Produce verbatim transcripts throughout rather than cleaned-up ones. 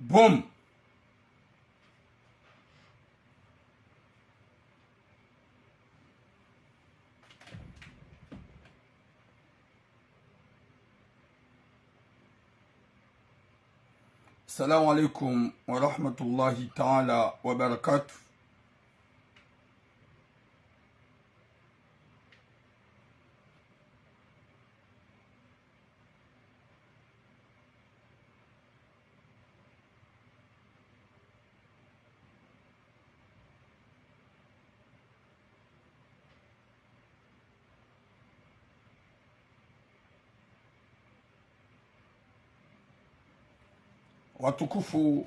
Boom. Assalamu alaikum wa rahmatullahi ta'ala wa barakatuh. Watukufu,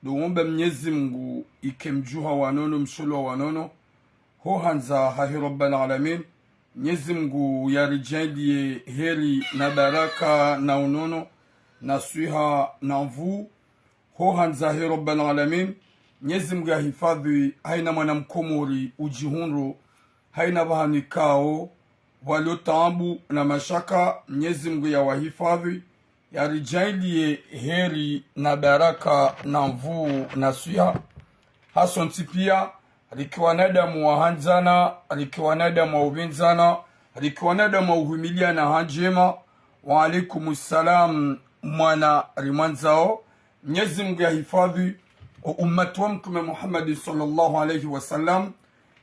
ndo womba Mnyezi Mungu ike mdjuha wa nono, msholo wa nono, ho handza hahe Rabbal Alamin. Mnyezi Mungu yaridjaanliye heri na baraka na unono na swiha na nvuu. Ho handza hahe Rabbal Alamin. Mnyezi Mungu yahifadhwi haina mwana Mkomori udjihundro haina pvahanu ikao pvwalo taabu na mashaka. Mnyezi Mungu yawahifadhwi, yaridjaanliye heri na baraka na nvuu na swiha. Hasontsi pia, riki wanadamu wa handzana, riki wanadamu wa upvindzana, riki wanadamu wa uhimiliana ha ndjema. Wa alaikum salam, mwana rimwandzao. Mnyezi Mungu yahifadhwi o ummati wa Mtrume Muhammad sallallahu alayhi wa sallam,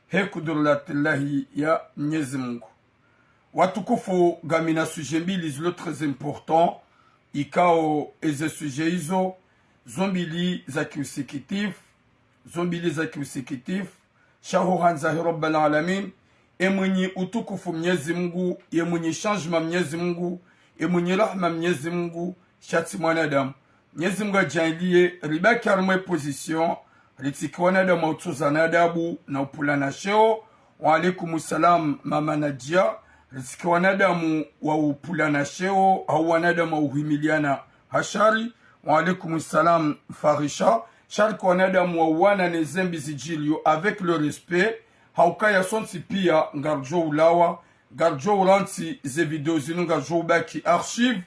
he kuduratillahi ya Mnyezi Mungu. Watukufu, ngamina sujet mbili zilo très important, ikao eze sujet izo, zo mbili za kiusikitifu, zo mbili za kiusikitifu. Sha ho handza hahe Rabbal Alamin, e mwinyi utukufu Mnyezi Mungu, e mwinyi changement Mnyezi Mungu, e mwinyi rahma Mnyezi Mungu, sha tsi mwanadamu. Mnyezi Mungu yadjaanliye ribaki harimwa e position, ritsike wanadamu wa utsozana adabu na upvulana sheo. Wa alaikum salam, Mama Nadia. Ritsike wanadamu wa upvulana sheo, hau wanadamu wa uhimiliana ha shari. Wa alaikum salam, Farisha. Sha rike wanadamu wa uwana ne zembi zidjiliyo avec le respect. Haukaya sontsi pia ngaridjo ulawa, ngaridjo urantsi, ze video zinu ngaridjo ubaki archive.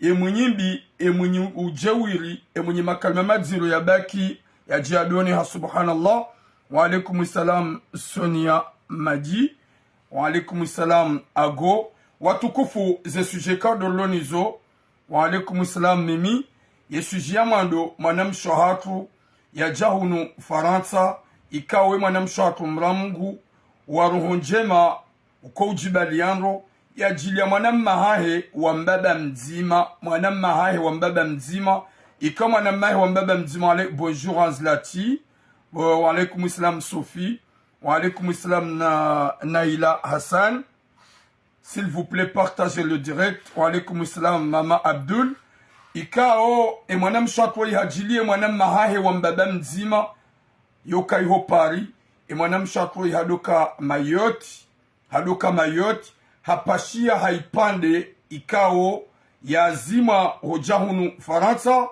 E mwinyi mbi, e mwinyi udjeuri, e mwinyi makalima madziro yabaki, yadje yadone ha, subhanallah. Wa alaikum salam, Sonia Madi. Wa alaikum salam, Ago. Watukufu, ze sujet kado lonizo. Wa alaikum salam, Mimi. Ye sujet ya mwando, mwanamshe hatru yadja hunu Farantsa, ikao e mwanamshe hatru mdra Mungu, wa roho ndjema, uko udjibaliya ndro, yadjiliya mwanamma hahe wa mbaba mdzima, mwanamma hahe wa mbaba mdzima. Ika mwanamma hahe wa mbaba mdzima, ale-, bonjour Anzlati. Wa, wa alaikum salam Sophie. Wa alaikum salam na, Naila Hassan. S'il vous plaît, partagez le direct. Wa alaikum salam, Mama Abdul. Ikao, e mwanamshe hatru yi hadjiliye mwanamma hahe wa mbaba mdzima, yoka iho Paris. E mwanamshe hatru yi hadoka Mayotte, hadoka Mayotte, hapashiya ha ipvandre ikao yazimwa hodja hunu Farantsa.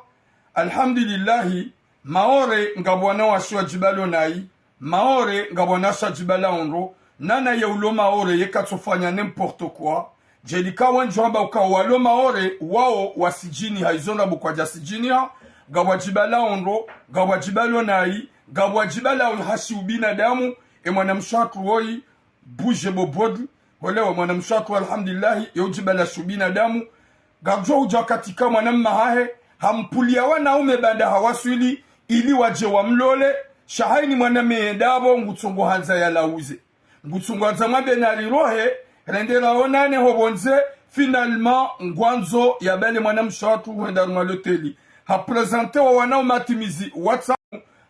Alhamdulillahi, Maore ngapvo wanawashe wadjibalo nayi, Maore ngapvo wanawashe wadjibala ondro, nana ye ulo Maore ye katsofanya n'importe quoi. Djeli ka wendji wamba uka walo Maore, wao wasidjini ha izo ndrabo kwadja sidjini ha, ngapvo wadjibala ondro, ngapvo wadjibalo nayi, ngapvo wadjibala hashi ubinadamu, e mwanamshe hatru woyi, buje bobodli, holewa mwanamshe hatru, alhamdulillahi, ye udjibala shu binadamu. Ngapvo udja wakati ka mwanamma hahe, hampvuliya wanaume baanda hawaswili, ili wadje wamlole, sha hayini mwanamme yendapvo, ngutsongo handza yalauze. Ngutsongo handza mwambe narirohe, rende raonane ho pvondze, finalement, ngwandzo yabale mwanamshe hatru hwenda harumwa loteli. Haprésenter wo wanaume hatimizi WhatsApp,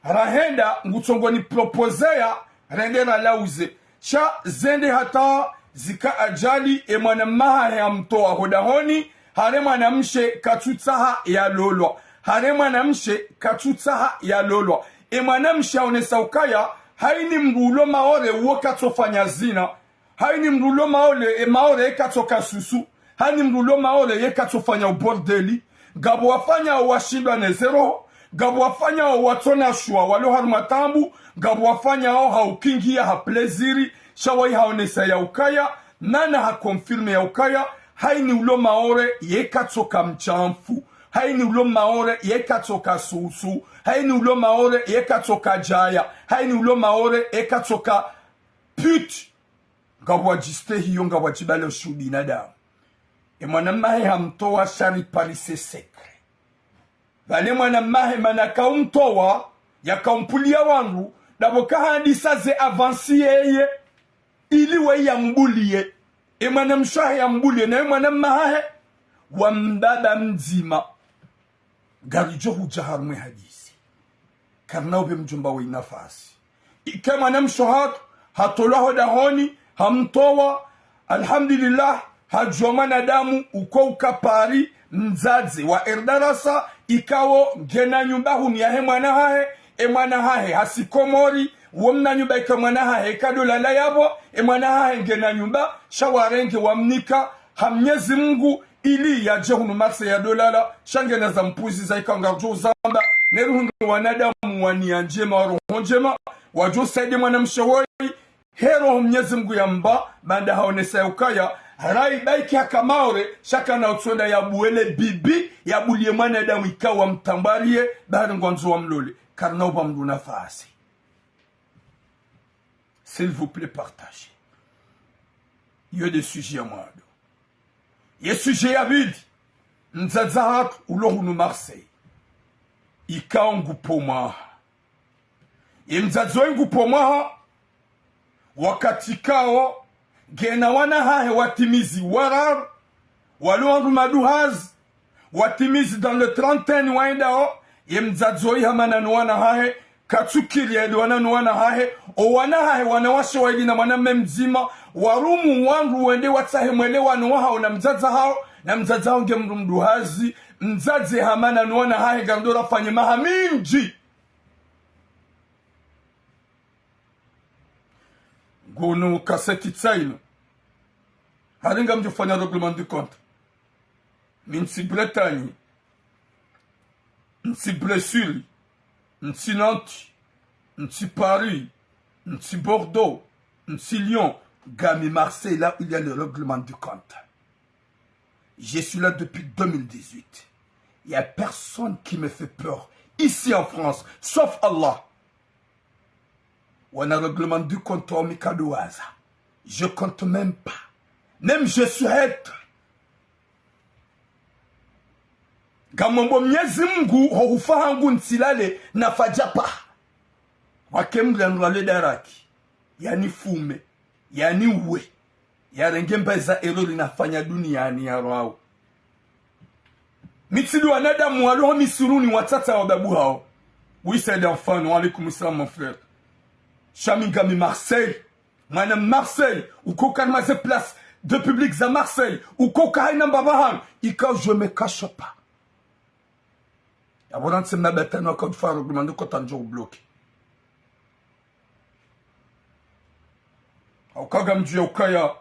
rahenda, ngutsongo niproposeya, rende ralauze. Sha zende hata zika ajali, e mwanamma hahe hamtowa ho dahoni, hare mwanamshe katsutsaha yalolwa. Hare mwanamshe katsutsaha yalolwa. E mwanamshe haonesa ukaya, hayini mndru ulo Maore uwo katsofanya zina. Hayini mndru ulo Maore, e Maore ye katsoka susu. Hayini mndru ulo Maore ye katsofanya ubordeli. Ngapvo wafanyao washindwa ne ze roho. Ngapvo wafanyao watsona shwa walo harumwa taabu. Ngapvo wafanyao ha ukingiya ha plaisir. Sha wayi haonesa ya ukaya, nana haconfirmer ya ukaya, hayini ulo Maore ye katsoka mshamfu. Hayini ulo Maore yeka tsoka susu. Hayini ulo Maore yeka tsoka djaya. Hayini ulo Maore yeka tsoka pute. Ngapvo wadjistehi yo, ngapvo wadjibale ushi ubinadamu. E mwana mmahe hamtowa sha ri pari se secret. Pvale mwana mmahe mana kaumtowa, yakaumpuliya wandru, ndapvo kahandisa ze avansi yeye, ili we yambuliye. E mwana mshe wahe yambuliye, na e mwana mmahahe, wa mbaba mdzima. Ngaridjo hudja harumwa e hadisi. Karina upve mdjomba we nafasi. Ike mwana mshe hatru, hatolwa ho dahoni, hamtowa, alhamdulillah, hadjuwa mwanadamu, uko uka pari, mdzadze wa erdarasa, ikao ngena nyumba hunu yahe mwana hahe, e mwana hahe hasi Komori, wo mna nyumba ika mwana hahe kadolala yapvo, e mwana hahe ngena nyumba, sha warenge wamnika, ha Mnyezi Mungu, ili yadje hunu Marseille yadolala, sha ngena za mpvuzi za ika ngardjo uzamba, ne ruhundru wanadamu wa niya ndjema, wa roho ndjema, wadjo usaidiya mwana mshe woyi, he roho Mnyezi Mungu yamba, baanda haonesa ya ukaya, rayi baiki haka Maore, sha kana utsonda yabuwe le bibi, yabuliye mwanadamu ikao wamtambwaliye, bahari ngwandzo wamlole, karina upva mdru nafasi. S'il vous plaît, partagez. Iyo nde sujet ya mwando. Ye sujet ya pvili, mdzadze hatru ulo hunu Marseille. Ikao ngupvo mwaha. Ye mdzadze woyi ngupvo mwaha, wakati ikao ngena wana hahe watimizi wararu, walo wandru maduhazi, watimizi dans le trentaine waendao, ye mdzadze woyi hamana no wana hahe, katsukiri yaelewana no wana hahe, o wana hahe wanawashe waili na mwana mme mdzima, warumu wandru wende watsahe mwelewano wahao na mdzadze hao, na mdzadze hao nge mdru mduhazi, mdzadze hamana no wana hahe ngardo rafanye maha mindji. Ngunu kaseti tsaino. Hari ngamdjo fanya règlement de compte. Mi ntsi Bretagne, ntsi Brésil, ntsi Nantes, ntsi Paris, ntsi Bordeaux, ntsi Lyon, ngami Marseille, là où il y a le règlement de compte. Je suis là depuis deux mille dix-huit. Il y a personne qui me fait peur ici en France, sauf Allah. Wana règlement de compte wa mi kaduwaza. Je compte même pas. Même je suis hête. Ngamombo Mnyezi Mungu ho hufa hangu ntsilale na fadjapa. Wake mdru yanulale daraki. Yanifume. Yaniuwe. Yarenge mbayi za erreur nafanya duniani ya rwao. Mi tsi ndo wanadamu walo ho misiruni watsatsa wa babu hao. Oui, c'est d'enfant, non, alaykum salam, mon frère. Sha mi ngami Marseille. Mwana Marseille, uko uka harumwa ze place de public za Marseille, uko uka hayina mbapvi hanu, ikao je me cache pas. Yapvo rantsi mna batano waka udjifanya règlement de compte ngudjo ubloqué. Hauka ngamdjuwa ukaya,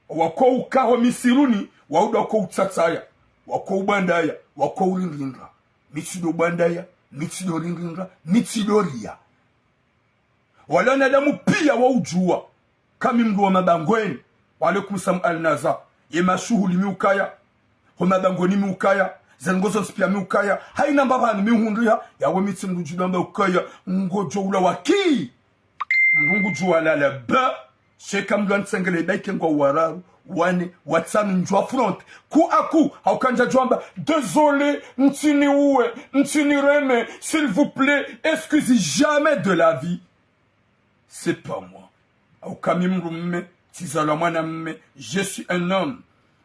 wako uka ho misiruni, waudu wako utsatsaya, wako ubwandaya, wako urindrindra. Mi tsi ndo bwandaya, mi tsi ndo rindrindra, mi tsi ndo riya. Wala wanadamu piya waudjuwa. Kami mdru wa mabangweni. Wa alaykum salam Al Naza. Ye mashuhuli mi ukaya. Ho mabangweni mi ukaya. Ze ndrongoo zontsi piya mi ukaya. Hayina mbapvi hanu mi uhundriha. Yawe mi tsi mdru udjidwamba ukaya. Ngodjo ula waki. Mdru ngudjuwa lala ba. Sheka mdru anitsengele baike ngwa wararu, wane, watsanu ndjwa front. Ku aku, hauka ndjadjwamba, désolé, ntsi niuwe, ntsi nireme, s'il vous plaît, excusez jamais de la vie. C'est pas moi. Hauka mi mdru mme, tsizalwa mwana mme, je suis un homme.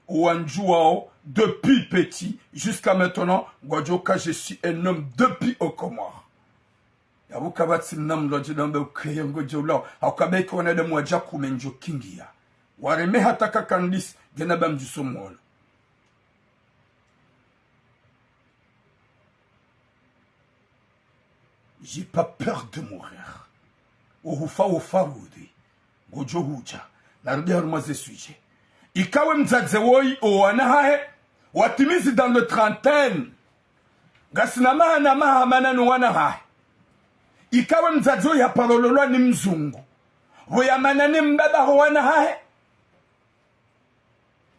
Wandjuwao, depuis petit, jusqu'à maintenant, ngwadjo ka je suis un homme depuis aux Comores. Yapvo kapvatsi mna mdru adjidwamba ukaya ngodjo ulawa. Hauka baike wanadamu wadja kume ndjo kingiya. Wareme hata kakandisi, ngena ba mdjuso mwolo. J'ai pas peur de mourir. Ohufa, ohufa rudi. Ngodjo hudja. Narudi harumwa ze sujet. Ikawe mdzadze woyi, o wana hahe, watimizi dans le trentaine. Ngasina maha na maha mana no wana hahe. Ikawe mdzadze woyi haparololwa ni mzungu. Pvo yamana ne mbaba ho wana hahe.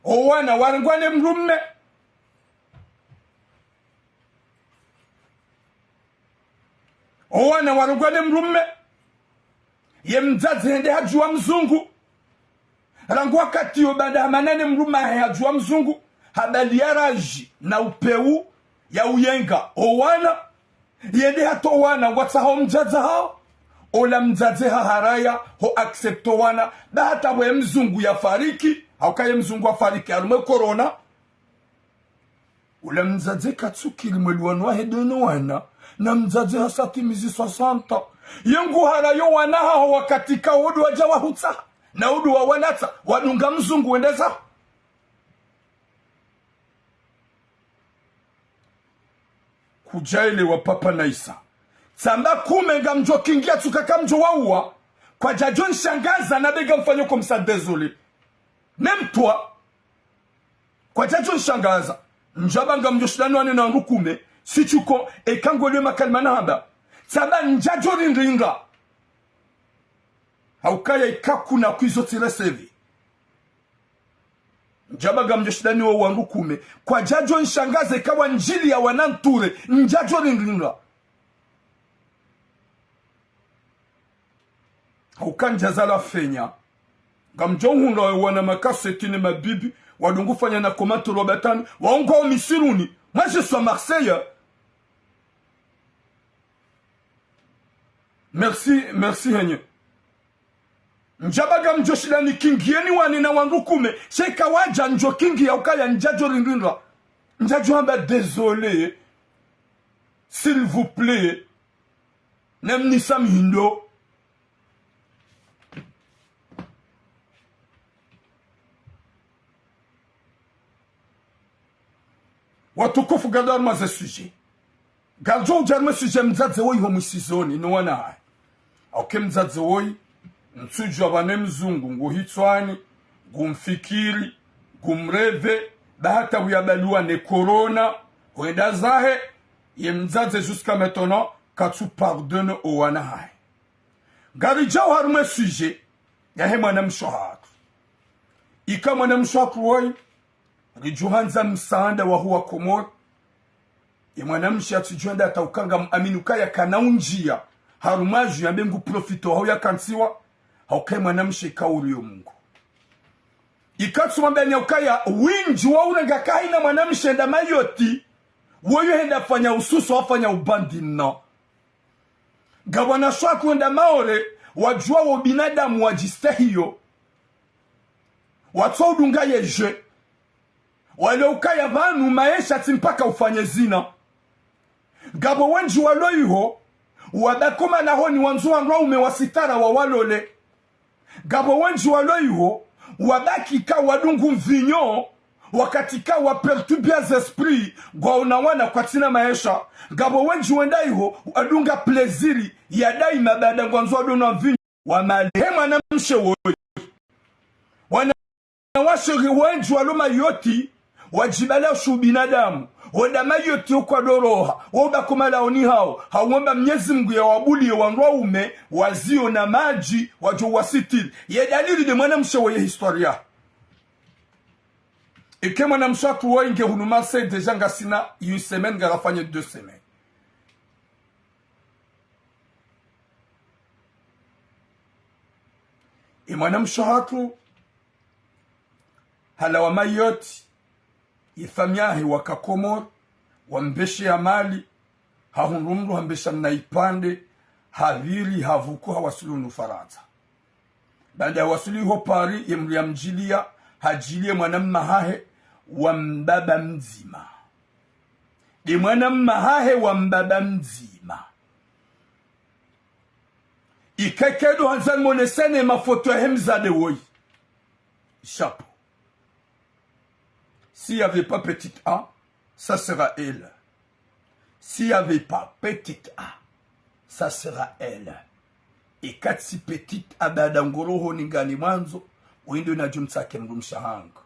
O wana warengwa ne mdrume. Owana warongwa ne mdrume. Ye mdzadze hende hadjuwa mzungu. Rangu wakati yo baanda hamana ne mdrume wahe hadjuwa mzungu, habaliya radji na upvewu ya uyenga owana. Yende hata owana ngwatsaho mdzadze hawo. Ola mdzadze haharaya ho accepter owana, ba hata pvo ye mzungu yafariki, hauka ye mzungu hafariki harumwa ye corona. Ola mdzadze katsukiri mweli wanu wahe deno wana, na mdzadze hasatimizi soixante ans. Ye nguharaya owana haho wakati ka wo ndo wadja wahutsaha, na wo ndo wawanatsa, wadunga mzungu wende zaho. Kudjaelewa papa Naisa. Tsamba kume ngamdjo kingia tsuka kamdjo wauwa, kwadjadjo nshangaza na be ngamfanyo comme ça, désolé. Même toi. Kwadjadjo nshangaza. Ndjaba ngamdjo shindana ne na wandru kume, si tsuko, eka ngwelewo makalima nahamba. Tsamba ndjadjo rindringa. Haukaya ika kuna kwizo tsire sevi. Ndjaba ngamdjo shindana ne wo wandru kume. Kwadjadjo nshangaza eka wandjiliya wana nture, ndjadjo rindringa. Hauka ndjazalwa fenya. Ngamdjo hundra wo wana makaseti ne mabibi, wadungu fanya na komatoro batanu, waungwa wo misiruni. Moi, je suis à Marseille. Merci, merci, Henye. Ndjaba ngamdjo shindana nikingiye niwane na wandru kume, sha eka wadja ndjo kingiya ukaya ndjadjo rindringa. Ndjadjo hamba désolé, s'il vous plaît, namnisamihi ndo. Watukufu, ngaridjo harumwa ze sujet. Ngaridjo udja harumwa sujet mdzadze woyi ho mwisizoni, no wana wahe. Hauka mdzadze woyi, ntsudjuwa pvanu ye mzungu, ngu hitswani, ngu mfikiri, ngu mreve, ba hata pvo yabaliwa ne corona, hwenda zahe, ye mdzadze jusqu'à maintenant, katsu pardonner owana hahe. Ngaridjao harumwa ye sujet yahe mwanamshe hatru. Ika mwanamshe hatru woyi, ridjo handza msaanda waho wa Komori. Ye mwanamshe yatsidjo enda hata uka ngamuamini ukaya kana undjiya harumwa dju yambe ngu profiter waho yakantsiwa, hauka ye mwanamshe kauri yo Mungu. Ika tsumwambiyani ukaya wendji wa urenga kahina mwanamshe henda Mayotte, woyi henda fanya ususu, hafanya ubandi, non. Ngapvo wanashe watru wenda Maore, wadjuwa wo binadamu wadjistehiyo. Watso udunga ye jeu. Wale ukaya pvanu maesha tsi mpaka ufanye zina. Ngapvo wendji walo iho, wabaki ho malahoni wandzo wandru waume wa sitara wawalole. Ngapvo wendji walo iho, wabaki ka wadungu mvinyo, wakati ka wa perturber ze esprit, ngwaona wana kwatsina maesha. Ngapvo wendji wenda iho, wadunga plaisir ya daima baada ngwandzo wadonwa mvinyo wa mali. He mwanamshe woyi. Wana washe wendji walo Mayotte, wadjibala shu binadamu. Wenda Mayotte ukwa doroha, wobaki ho malahoni hawo, hawomba Mnyezi Mungu yawabuliye wandru waume, waziyo na madji, wadjo wasitiri. Ye dalili nde mwanamshe woyi, ye histoire. Ike mwanamshe hatru woyi nge hunu Marseille déjà ngasina une semaine, ngarafanye deux semaines. Ye mwanamshe hatru, halawa Mayotte, ye famiyi yahe waka Komori, wambesheya mali, hahundru mndru hambesha mna ipvandre, hapviri, hapvuku, hawaswili hunu Farantsa. Baanda yawaswili ho Paris, ye mndru yamdjiliya, hadjiliya ye mwananya hahe wa mbaba mdzima. Nde mwananya hahe wa mbaba mdzima. Ika eka ndo handza nimoneseni mafoto yahe mdzadze woyi. Chapeau. S'il y avait pas petite A, ça sera elle. S'il y avait pas petite A, ça sera elle. Eka tsi petite A, baada ngoroho ni ngani mwandzo, wendo nadjo mtsake mdrumshe wahangu.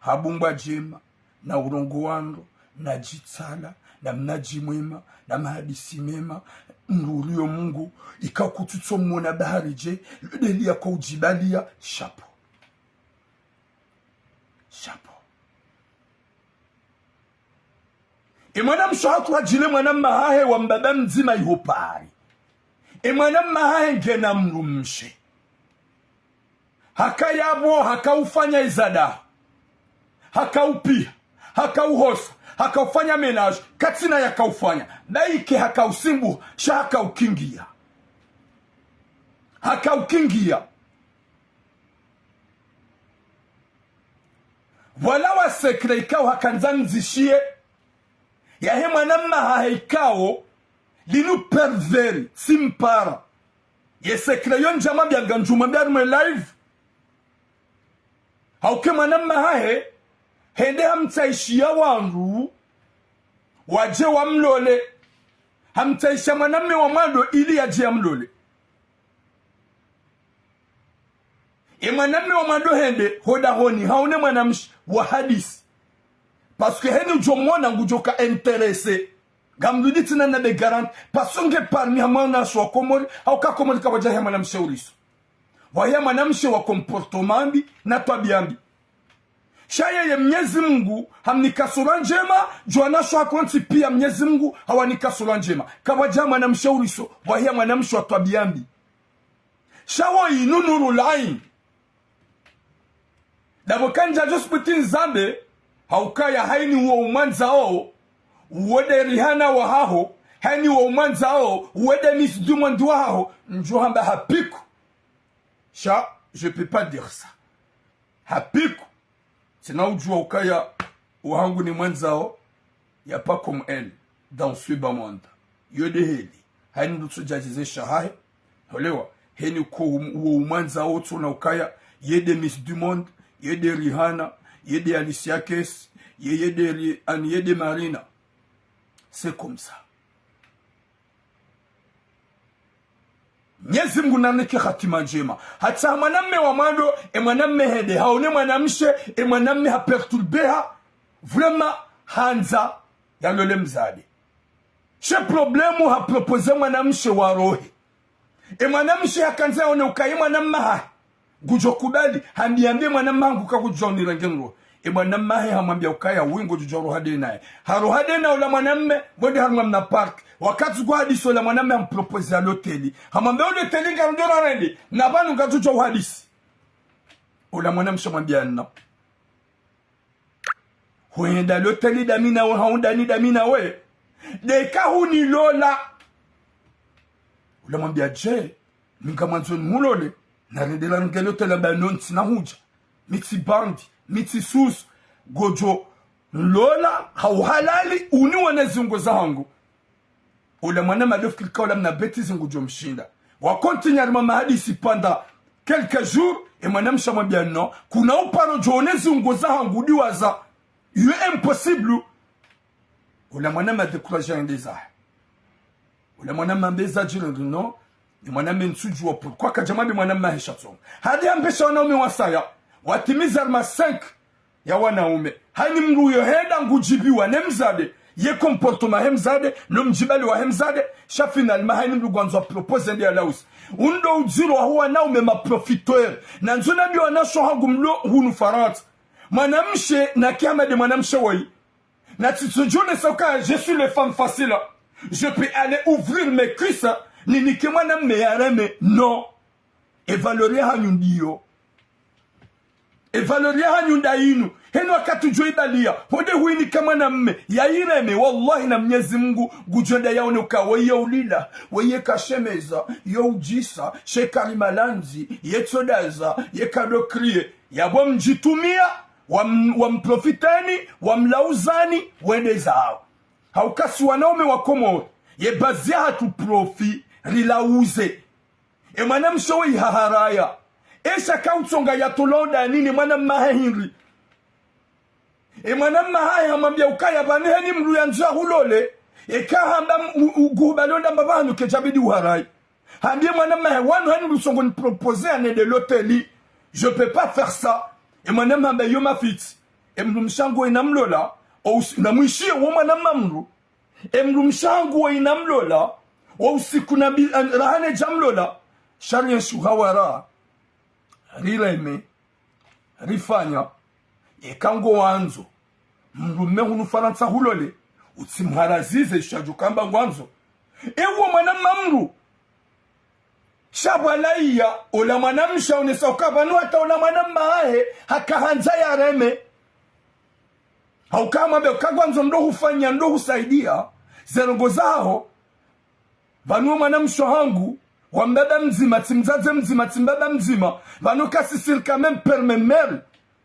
Ha bumbwa djema, na urongowa wandru, na djitsala, na mnadji mwema, na mahadisi mema, mndru uriyo Mungu, ika kutsutso mwona bahari dje, ludeliya kwa udjibaliya, chapeau. Chapeau. Ye mwanamshe hatru hadjiliya ye mwananya hahe wa mbaba mdzima iho Paris. Emwana mmahahe ngena mdrumshe. Hakaya pvo, hakaufanya izadaha. Hakaupiha. Hakauhosa. Hakaufanya ménage. Katsina yakaufanya. Baike hakausimbuha. Sha hakaukingia. Hakaukingia. Pvwalawa secret ikao hakandza nizishiye. Yahe mwana mmahahe ikao, linu pervers, tsi mpara. Ye secret yo ndjamwambia ngandjumwambia harumwa live. Hauka emwana mmahahe, hende hamtsaishiya wandru, wadje wamlole. Hamtsaishiya mwanamme wa mwando ili yadje yamlole. Emwanamme wa mwando hende, hodahoni, haone mwanamshe wa hadisi. Parce que heni udjo mwona ngudjo ka intéressé. Ngamdjudji tsina na be garantie. Parce que nge parmi ha mwanashe wa Komori, hauka Komori kapvwadja he mwanamshe uriso. Wahe mwanamshe wa comportement mbi, na twabia mbi. Sha yeye Mnyezi Mungu, hamnika sura ndjema, djwanashe hakontsi pia Mnyezi Mungu, hawanika sura ndjema. Kapvwadja mwanamshe uriso, wahe mwanamshe wa twabia mbi. Sha woyi inu nuru laini. Dapvo kandja djo subuti nizambe, haukaya haini uwo umwandzao, uwo nde Rihanna wahaho, haini uwo umwandzao, uwo nde Miss du Monde wahaho, ndjo hamba hapiku. Sha, je peux pas dire ça. Hapiku. Tsina udjua ukaya wahangu nimwandzao, y a pas comme elle dans ce bas monde. Yo nde heli. Haini mdru tsu djadjizesha hahe. Holewa. Heni ko um-, uwo umwandzao tsona ukaya, ye nde Miss du Monde, ye nde Rihanna, ye nde Alicia Keys, ye, ye nde Ri-, ani ye nde Marina. C'est comme ça. Mnyezi Mungu nanike hatima ndjema. Hata mwanamme wa mwando, emwanamme hende, haone mwanamshe, emwanamme haperturbeha, vraiment, handza, yalole mdzadze. She problème haproposé mwanamshe wa rohe. Emwanamshe hakandza yaone ukaya emwana mmahahe ngudjo kubali, hambiya mbi emwana mmahangu kakudjo unirenge ndro. Emwana mmahe hamwambiya ukaya wi ngodjo djo roha nde naye. Haroha nde na ola mwanamme, ngwende harumwa mna parc. Wakati ngwahadisi ola mwanamme hamproposé ya l'hôtel. Hamwambiya o l'hôtel ngarudjo rarende, na pvanu ngadjo djo uhadisi. Ola mwanamshe hamwambiya non. Hwenda l'hôtel dami nawe, haundani dami nawe. Ndeka hunilola. Ula mwambiya dje, mi ngamwandzo nimulole, narende rangu l'hôtel amba non tsina hudja. Mi tsi bandi, mi tsi susu. Ngodjo nilola, ha uhalali, uniwone ziungo zahangu. Ola mwana madofu kilika ola mna bêtise ngudjo mshinda. Wa continué harumwa mahadisi pendant quelques jours, emwanamshe hamwambiya non, kuna uparo djo one ziungo zahangu ndiwaza. Iyo impossible. Ola mwana ma découragé hende zahe. Ola mwana mambeza djino non, emwana me ntsudjuwa pourquoi kadja mwambe mwana mmahe sha tsonga. Hadi hambesha wanaume wasaya, watimiza harumwa cinq ya wanaume. Haini mdru uyo henda ngudjibiwa ne mdzadze, ye comportement he mdzadze, no mdjibali wahe mdzadze, sha finalement haini mdru ngwandzo aproposé nde alausi. Undo udziro waho wanaume ma profiteurs. Nandzo nambiye wanashe wahangu mlo hunu Farantsa. Mwanamshe na kihama nde mwanamshe woyi. Na tsitsodjonesa uka je suis le femme facile. Je peux aller ouvrir mes cuisses, ninike mwanamme yareme. Non. E valeur yahanyu ndiyo. E valeur yahanyu nda yinu. Henu wakati udjo ibaliya, hode huinika mwanamme, yayireme, wallahi na Mnyezi Mungu, ngudjo nda yaone uka weye ulila, weye kashemeza, yo udjisa, she kari malandzi, ye tsodaza, ye kado kriye. Yapvo mdjitumiya, wam-, wamprofiteni, wamlauzani, wende zawo. Hauka si wanaume wa Komori, ye bazi yahatru profit, rilauze. Emwanamshe woyi haharaya. Esha kautsonga yatolwa ndani ne mwana mmahe hindri. Emwana mmahe hamwambiya ukaya pvanu heni mdru yandzo yahulole. Eka hamba m-, u-, u-, nguhubali onda mbapvanu kedjabidi uharayi. Hambiye mwana mmahe wanu heni mdru tsongo niproposé ya nende l'hôtel. Je peux pas faire ça. Emwana mmahe hamba iyo mafitsi. Emdrumshe hangu woyi namlola. Ou si-, namwishiye wo mwana mma mdru. Emdrumshe hangu woyi namlola, wo usiku na bi-, an-, raha nedjamlola, sha rienshi uhawara, rireme, rifanya, eka ngwandzo mdrume hunu Farantsa hulole, utsimharazize sha djo kamba ngwandzo. Ewo mwana mma mdru, Sha pvwalaiya, ola mwanamshe haonesa uka pvanu hata ola mwanamme hahe hakahandza yareme. Hauka hamwambia uka ngwandzo ndo hufanya, ndo husaidia ze ndrongoo zaho. Pvanu we mwanamshe hangu, wa mbaba mdzima, tsi mdzadze mdzima, tsi mbaba mdzima. Pvanu kasisiri quand même père, même mère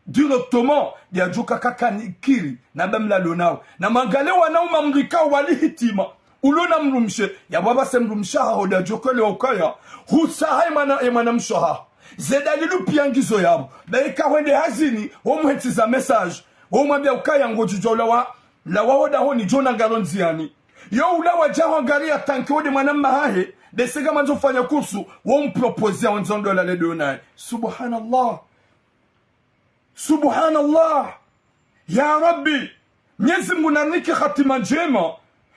directement, ndiyadjoka kakanikiri na ba mlalo nawe. Na mwangalie wanaume mrika wali hitima, ulo na mdrumshe, yapvo apvase mdrumshe haho ndiyadjoka le ukaya hutsaha ye mwana, ye mwanamshe haho. Ze dalili piya ngizo yapvo. Ba eka hwende hazini, wo muhentsi za message, wo mwambia ukaya ngodjudjo lawa, lawa ho dahoni djo na ngalo ndziani. Yo ula wadja hwangariya tanki wo nde mwanamme hahe, be seka mandzo fanya kursu, wo mproposer wo ndzo ndo lale ndo naye. Subhanallah. Subhanallah. Ya Rabbi, Mnyezi Mngu narinike hatima ndjema.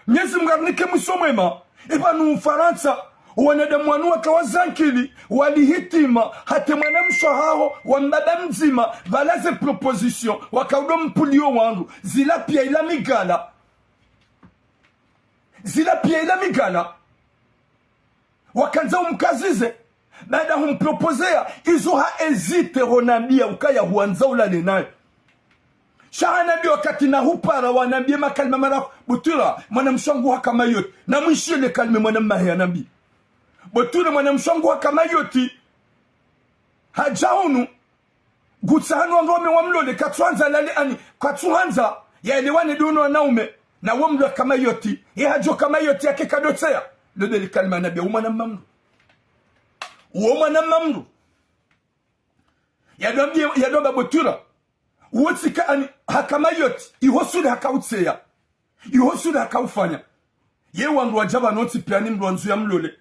Mnyezi Mngu arinike mwiso mwema. Epvanu Ufarantsa, wanadamu wanu waka wazankili, wali hitima, hata mwanamshe haho, wa mbaba mdzima, pvala ze proposition, waka udo mpuliyo wandru, zila piya ila migala. Zila piya ila migala. Wakandza umkazize. Baada humproposer, izo ha hésiter honambia ukaya huandza ulale naye. Sha hanambia wakati nahupara wanambie makalima mararu, Butwira, mwanamshe hangu haka Mayotte. Namwishiye le kalima mwanamme hahe yanambia. Butwira, mwanamshe hangu haka Mayotte. Hadja hunu, ngutsaha wandru wame wamlole, katsuhandza lale ani, katsuhandza yaelewane ndo no wanaume, na wo mdru haka Mayotte, ye hadjo ka Mayotte yake kadotseya. Lo nde le kalima yanambia, wo mwanamme mdru. Wo mwanamme mdru. Yadwambie, yadwamba Butwira. Wo tsika ani, haka Mayotte, iho sule haka utseya. Iho sule haka ufanya. Ye wandru wadja pvanu wontsi piya ni mdru wandzo yamlole.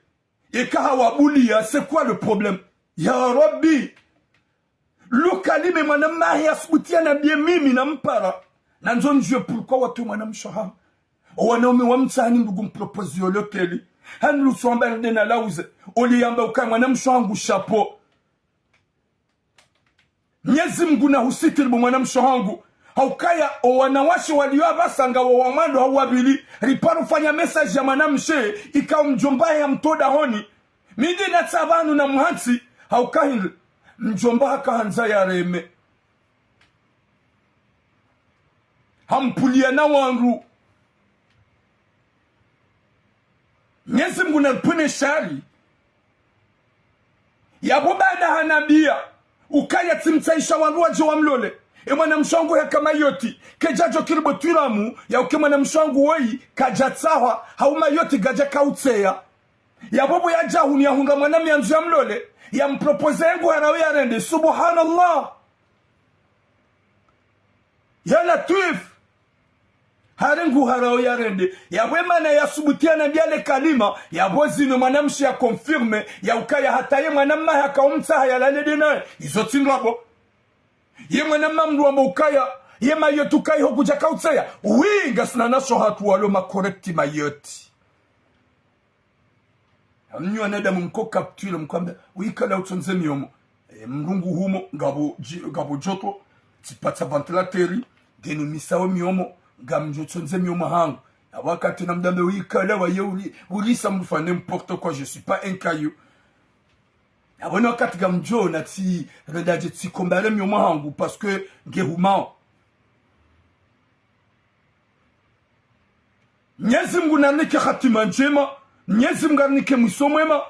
Eka hawabuliya, c'est quoi le problème? Ya Rabbi. Lo kalima mwanamme hahe yasubuti yanambie mimi nampara. Nandzo ndjuwe pourquoi watowe mwanamshe haho. O wanaume wamtsaha ni ndugu mproposer yo l'hôtel. Hani lutsuamba nde na lauze. Oli yamba ukaya mwanamshe hangu chapeau. Mnyezi Mngu nahusitiri bo mwanamshe hangu. Haukaya o wanawashe waliyo apvasa ngawo wa mwando hau wa pvili, riparo fanya message ya mwanamshe, ikao mdjomba hahe hamtowa dahoni. Mi nde natsaha pvanu namuhantsi, hauka hindri, mdjomba hakahandza yareme. Hampuliya na wandru. Mnyezi Mngu naripvwene shari. Yapvo baada hanambia, ukaya tsimtsahisha wandru wadje wamlole. E mwanamshe hangu haka Mayotte, kedjadjo kiri Butwira mu, ya uke mwanamshe hangu woyi, kadjatsahwa, hau Mayotte kadjaka utseya. Yapvo pvo yadja hunu yahundra mwanamme yandzo yamlole, yamproposer nguharao yarende. Subhanallah. Ya Latwif. Hari nguharao yarende. Yapvo emana yasubuti yanambia le kalima. Yapvo zinu mwanamshe ya confirmer. Ya ukaya hata ye mwanamme hahe haka umtsaha yalale nde naye. Izo tsi ndrabo. Ye mwanamme mdru wamba ukaya. Ye Mayotte ukaya iho kudjaka utseya. Oui, ngasina wanawashe hatru walo ma correct Mayotte. Mnyi wanadamu mko capture mkwambe, wikala utsondze miomo. E, mrungu humo, ngapvo dji-, ngapvo djoto, tsipvatsa ventilateur, ngenu misawo miomo, ngamdjo tsondze miomo hangu. Na wakati namdambe wikala waye uli, ulisa mfanya n'importe quoi, je suis pas un caillou. Apvo ni wakati ngamdjo na tsi, rendadje tsi comparer miomo hangu, parce que nge humao. Mnyezi Mngu narinike hatima ndjema, Mnyezi Mngu arinike mwiso mwema,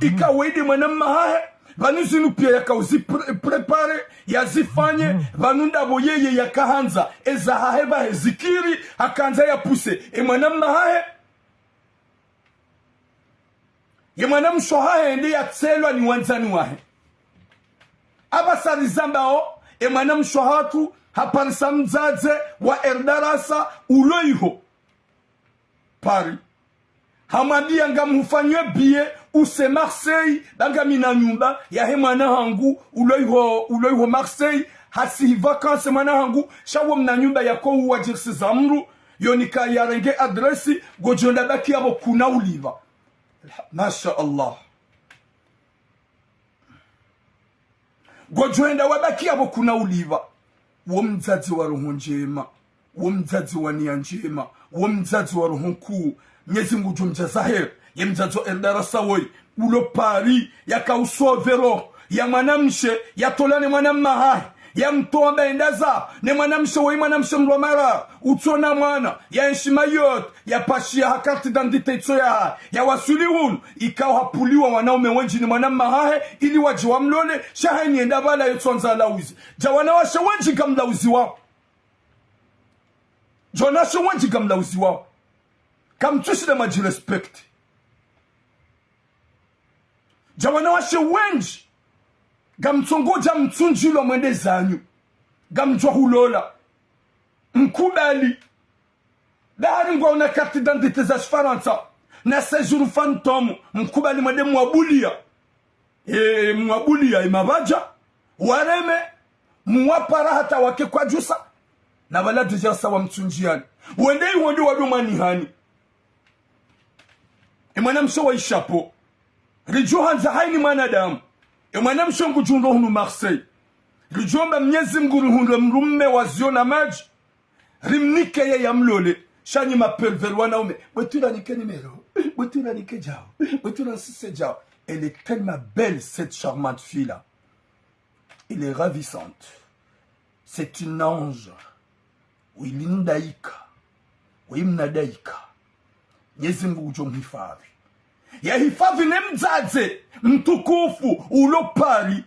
ika weyi nde mwanamme hahe, pvanu zinu piya yaka uzi pré-, préparer, yazifanye, pvanu ndapvo yeye yakahandza, eza hahe pvahe zikiri, hakahandza ya pousser, e mwanamme hahe, ye mwanamshe hahe nde yatselwa ni wandzani wahe. Apvasa rizambao, e mwanamshe hatru, haparisa mdzadze wa erdarasa, ulo iho Paris. Hamwambia ngamhufanywe billet, use Marseille, ba ngamina nyumba, yahe mwana hangu, ulo iho, ulo iho Marseille, hasihi vacances mwana hangu, sha wo mna nyumba yako uwa jirisi za mdru, yo nika yarenge adresse, ngodjo enda baki yapvo kuna ulipva. Masha Allah. Ngodjo enda wabaki yapvo kuna ulipva. Wo mdzadze wa roho ndjema. Wo mdzadze wa niya ndjema. Wo mdzadze wa roho nkuu. Mnyezi Mngu ngudjo mdjaza heri. Ye mdzadze wa Erdarasa woyi, ulo Paris, yaka usauver roho ya mwanamshe, yatola ne mwanamme hahe, yamtowa mba enda za, ne mwanamshe woyi, mwanamshe mdru wa mararu, utsona mwana, yaenshi Mayotte, yapashiya ha carte d'identité itso yahahe, yawaswili hunu, ikao hapuliwa wanaume wendji ni mwanamme hahe, ili wadje wamlole, sha hayini yenda pvala yetsuandza alawuzi. Dja wanawashe wendji ngamlawuziwao. Dja wanawashe wendji ngamlawuziwao. Kamtsushile mwadji respecter. Dja wanawashe wendji, ngamtsongodja mtsundjilwa mwende zanyu. Ngamdjwa hulola. Mkubali. Bahari ngwaona carte d'identité za Shifarantsa na séjour fantôme, mkubali mwende mwabuliya. E, mwabuliya, e mabadja, wareme, mwapara hata wake kwadjusa, na pvala déjà sa wamtsundjiyani. Wende iho nde wado mwanihani. E mwanamshe wa ishapo. Ridjo handza hayini mwanadamu. E mwanamshe ngudjo hundro hunu Marseille. Ridjo mba Mnyezi Mngu rihundre mdrume wa ziyo na madji. Rimnike ye yamlole. Sha nyi ma pervers wanaume. Bwetwira nike numéro. Bwetwira nike djao. Bwetwira nsise djao. Elle est tellement belle, cette charmante fille-là. Elle est ravissante. C'est une ange. Wili mdaika. Wi mnadaika. Mnyezi Mngu ngudjo mhifadhwi. Yahifadhwi ne mdzadze mtukufu ulo Paris.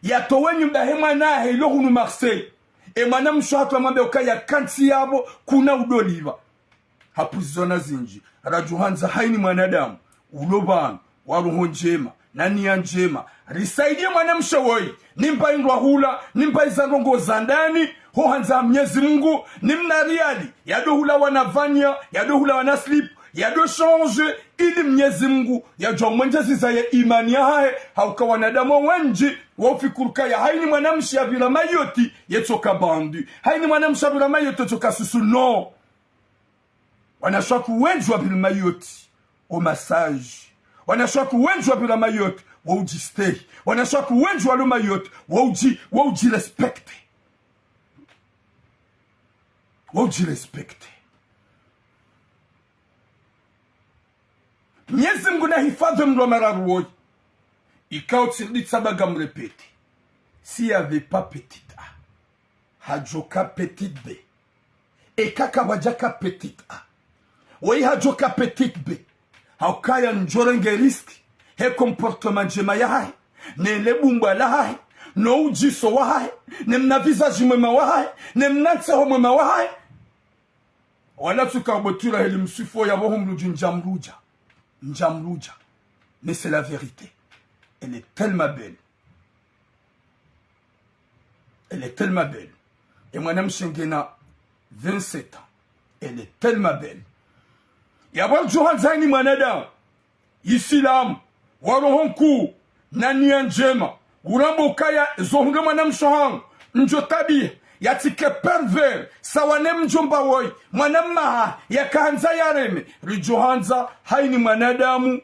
Yatowe nyumba he mwana hahe ilo hunu Marseille. E mwanamshe hatru amwambe ukaya kantsi yapvo kuna udoliva. Hapvuzwa na zindji. Radjo handza hayini mwanadamu ulo pvanu, wa roho ndjema, na niya ndjema. Risaidiye mwanamshe woyi. Nimpa indrwa hula, nimpa iza ndrongo za ndani, ho handza Mnyezi Mngu, nimna riali, yado hula wana vanya, yado hula wana slip, yado changer, ili Mnyezi Mngu yadjo mwendjeza ye imani yahahe, hauka wanadamu wendji, waufikiri ukaya hayini mwanamshe yapvira Mayotte, yetsoka bandit. Hayini mwanamshe yapvira Mayotte, yetsoka susu, non. Wanawashe wendji wapvira Mayotte, o massage. Wanawashe wendji wapvira Mayotte, wo udjistehi. Wanawashe wendji walo Mayotte, wo udji, wo udjirespecter. Wo udjirespecter. Mnyezi Mngu nahifadhwi mdru wa mararu woyi. Ikao tsirudi tsamba ngamrépéter. S'il y avait pas petite A, hadjoka petite B. Eka kapvadjaka petite A, woyi hadjoka petite B. Haukaya ndjorenge risque he comportement ndjema yahahe, ne le bumbwa lahahe, no udjiso wahahe, ne mna visage mwema wahahe, ne mna ntseho mwema wahahe. Wala tsuka bwetwira heli mswifo yapvo humludju ndjamludja. Ndjamludja. Mais c'est la vérité. Elle est tellement belle. Elle est tellement belle. E mwanamshe ngena vingt-sept ans. Elle est tellement belle. Yapvo ridjo handza hayini mwanadamu Isilamu, wa roho nkuu, na niya ndjema, uramba ukaya zo hundre mwanamshe hangu, ndjo tabiha, yatsike pervers, sawa ne mdjomba woyi, mwanamme hahe, yakahandza yareme, ridjo handza hayini mwanadamu.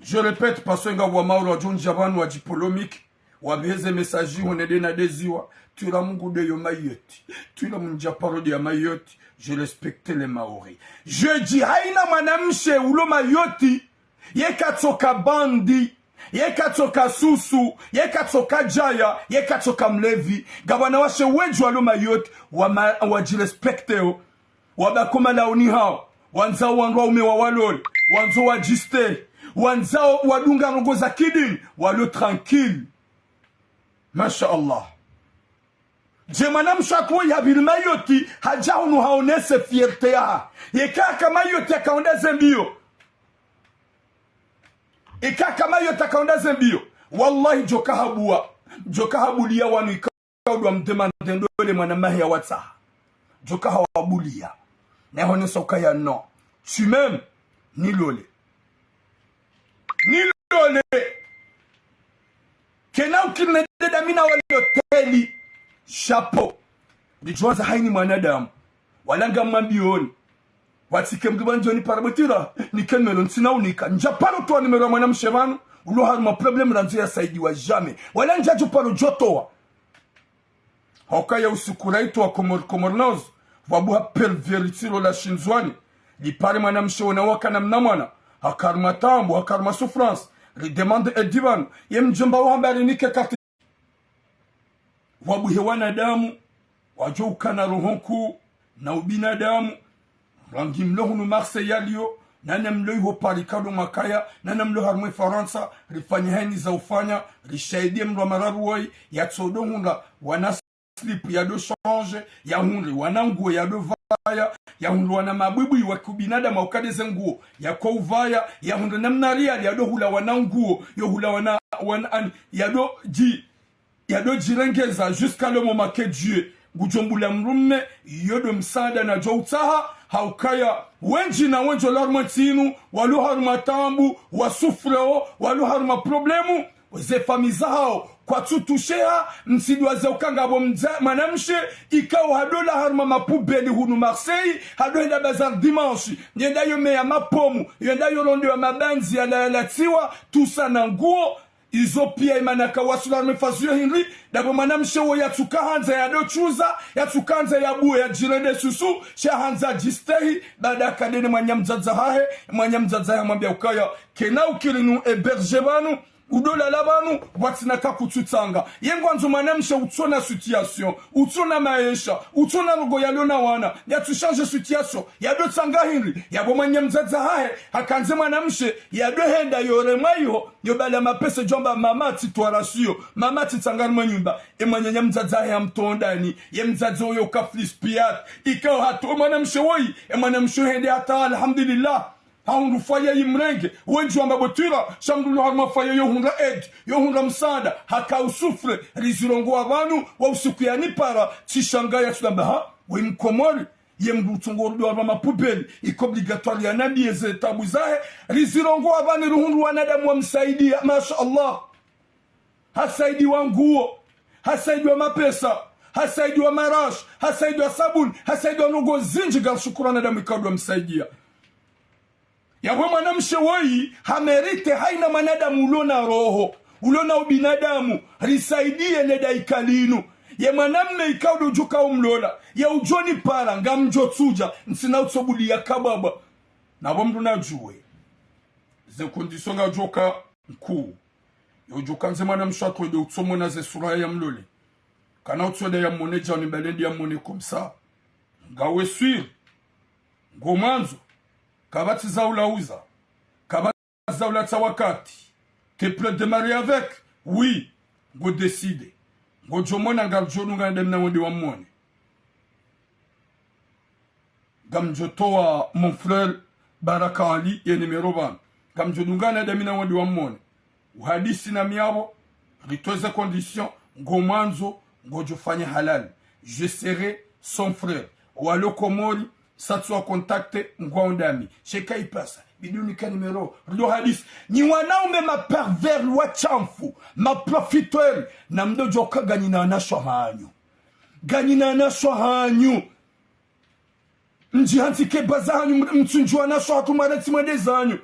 Je répète, parce que ngapvo wa mauro wadjo ndja pvanu wadji polémique, wapveze message ho nende na deziwa, twira Mngu nde yo Mayotte, twira mndja paro nde ya Mayotte, je respecte les Mahorais. Je dis, hayina mwanamshe ulo Mayotte, ye katsoka bandit, ye katsoka susu, ye katsoka djaya, ye katsoka mlevi, ngapvo wanawashe wendji walo Mayotte, wa ma-, wadji respecte yo. Wabaki o malauni hawo, wandzao wandru waume wawalole, wandzao wadjistehi, wandzao wadunga ndrongo za kidini, walo tranquille. Masha Allah. Dje mwanamshe hatru woyi hapviri Mayotte, hadja hunu haonese fierté yahahe. Yeka ka Mayotte yakaonda ze mbio. Yeka ka Mayotte yakaonda ze mbio. Wallahi djoka habuwa. Djoka habuliya wanu ika- Kaudwa mdemande ndole mwanamahe ya watsaha. Djoka hawabuliya. Nehonesa ukaya non. Tu m'aimes, nilole. Nilole. Kena ukiri nende dami na wale hoteli. Chapeau. Ridjo handza hayina mwanadamu. Wala ngamwambiyoni. Watsike mdru pvanu djoni para bwetira, nike numéro ntsina unika. Ndja paro towa numéro ya mwanamshe pvanu, ulo harumwa problème randzi yasaidiwa jamais. Wala ndjadjo paro djotowa. Hauka ya usiku raitowa Comores, Comores News, pvwabuha pervers tsilo la shi Ndzuwani, Lipare mwanamshe wona wakana mna mwana, haka harumwa taabu, haka harumwa souffrance, ridemande aide pvanu. Ye mdjomba uhamba rinike carte. Wabuhe wanadamu, wadjo ukana roho nkuu, na ubinadamu, rangi mlo hunu Marseille ya leo, nana mlo iho Paris kado mwakaya, nana mlo harumwa Farantsa, rifanye hazi za ufanya, rishaidie mdru wa mararu woyi, yatsodo hundra wana slip yado changer, yahundre wana nguo yado vaya, yahundre wana mabwibwi wa kiubinadamu ukade ze nguo yako uvaya, yahundre namna riali yado hula wana nguo, yo hula wana, wana, ani, yado dji, yado djirengeza jusqu'à le moment que Dieu. Ngudjo mbula mdrume, yodo msaada nadjo utsaha, haukaya wendji na wendji walo harumwa ntsi inu, walo harumwa taabu, wa souffreo, walo harumwa problème, ze famille zahao kwatsu toucher, msidjuwa ze ukanga bo mdza-, mwanamshe, ikao hado la harumwa mapoubelle hunu Marseille, hado henda bazar dimanche, yenda yo meya mapomu, yenda yo rondo ya mabandzi yala yalatsiwa, tout ça na nguo, izo pia imana ka wasula harumwa fazi yo hindri, dabo mwanamshe wo yatsuka handza yado tsuza, yatsuka handza yabuwe yadjirende susu, sha handza djistehi, baada kadene mwananya mdzadze hahe, mwananya mdzadze hahe hamwambia ukaya, kena ukiri nu héberger pvanu, udo lala pvanu, pvwatsina ka kutsu tsanga. Ye ngwandzo mwanamshe utsona situation, utsona maesha, utsona rogo yalo na wana, yatsu changer situation, yado tsanga hindri, yabo mwananya mdzadze hahe, hakandze mwanamshe, yado henda yo remwa iho, yo bala mapesa djwamba mama tsi twara siyo, mama tsi tsanga harumwa nyumba, e mwananya mdzadze hahe hamtondani, ye mdzadze uyo ka fils piat, ikao hato mwanamshe woyi, e mwanamshe hende hata alhamdulillah. Hahundru foyer yimrenge, wendji wamba botwira, sha mdru lo harumwa foyer yo hundra aide, yo hundra msaada, haka usouffre, rizirongowa pvanu, wa usiku yanipara, tsishanga yatsu damba ha, we mkomori, ye mdru utsongo rudo harumwa mapoubelle, iko obligatoire yanambie ze taabu zahe, rizirongowa pvanu ruhundru wanadamu wamsaidia, masha Allah. Hasaidiwa nguo, hasaidiwa mapesa, hasaidiwa marashi, hasaidiwa sabuni, hasaidiwa ndrongo zindji, ngamshukuru wanadamu ikao wamsaidia. Yabwe mwanamshe woyi, hamérité haina mwanadamu ulo na roho, ulo na ubinadamu, risaidie le daika linu. Ye mwanamme ikao udjo ka umlola, ye udjo nipara, ngamdjo tsudja, ntsina utsobulia kababa. Nabo mdru nadjuwe. Ze conditions ngadjo ka nkuu. Yo udjo kandze mwanamshe hatru ede utsomwona ze sura ya mlole. Kana utsweda ya mwone djani balendi ya mwone comme ça. Ngawe sûr. Ngo mwandzo. Kapvatsi za ulauza. Kapvatsi za ulatsa wakati. T'es prêt de marier avec? Oui. Ngo décidé. Ngodjo mwona ngamdjo dunga nde mna wende wa mwone. Ngamdjo towa mon frère Baraka Ali ye numéro pvanu. Ngamdjo dungana nde mi na wende wa mwone. Uhadisi na mi yabo, ritowe ze conditions, ngo mwandzo, ngodjo fanya halali. Je serai son frère. Walo Komori, satsu wa contacter, ngwao ndami. Sheka ipasa, bidi unika numéro, rido hadisi. Nyi wanaume ma pervers wa shamfu, ma profiteurs, na mdodjo ka nganyina wanashe hanyu. Nganyina wanashe hanyu. Mdji hantsi ke baza hanyu mtsundji wanashe hatru mwaretsi mwende zanyu.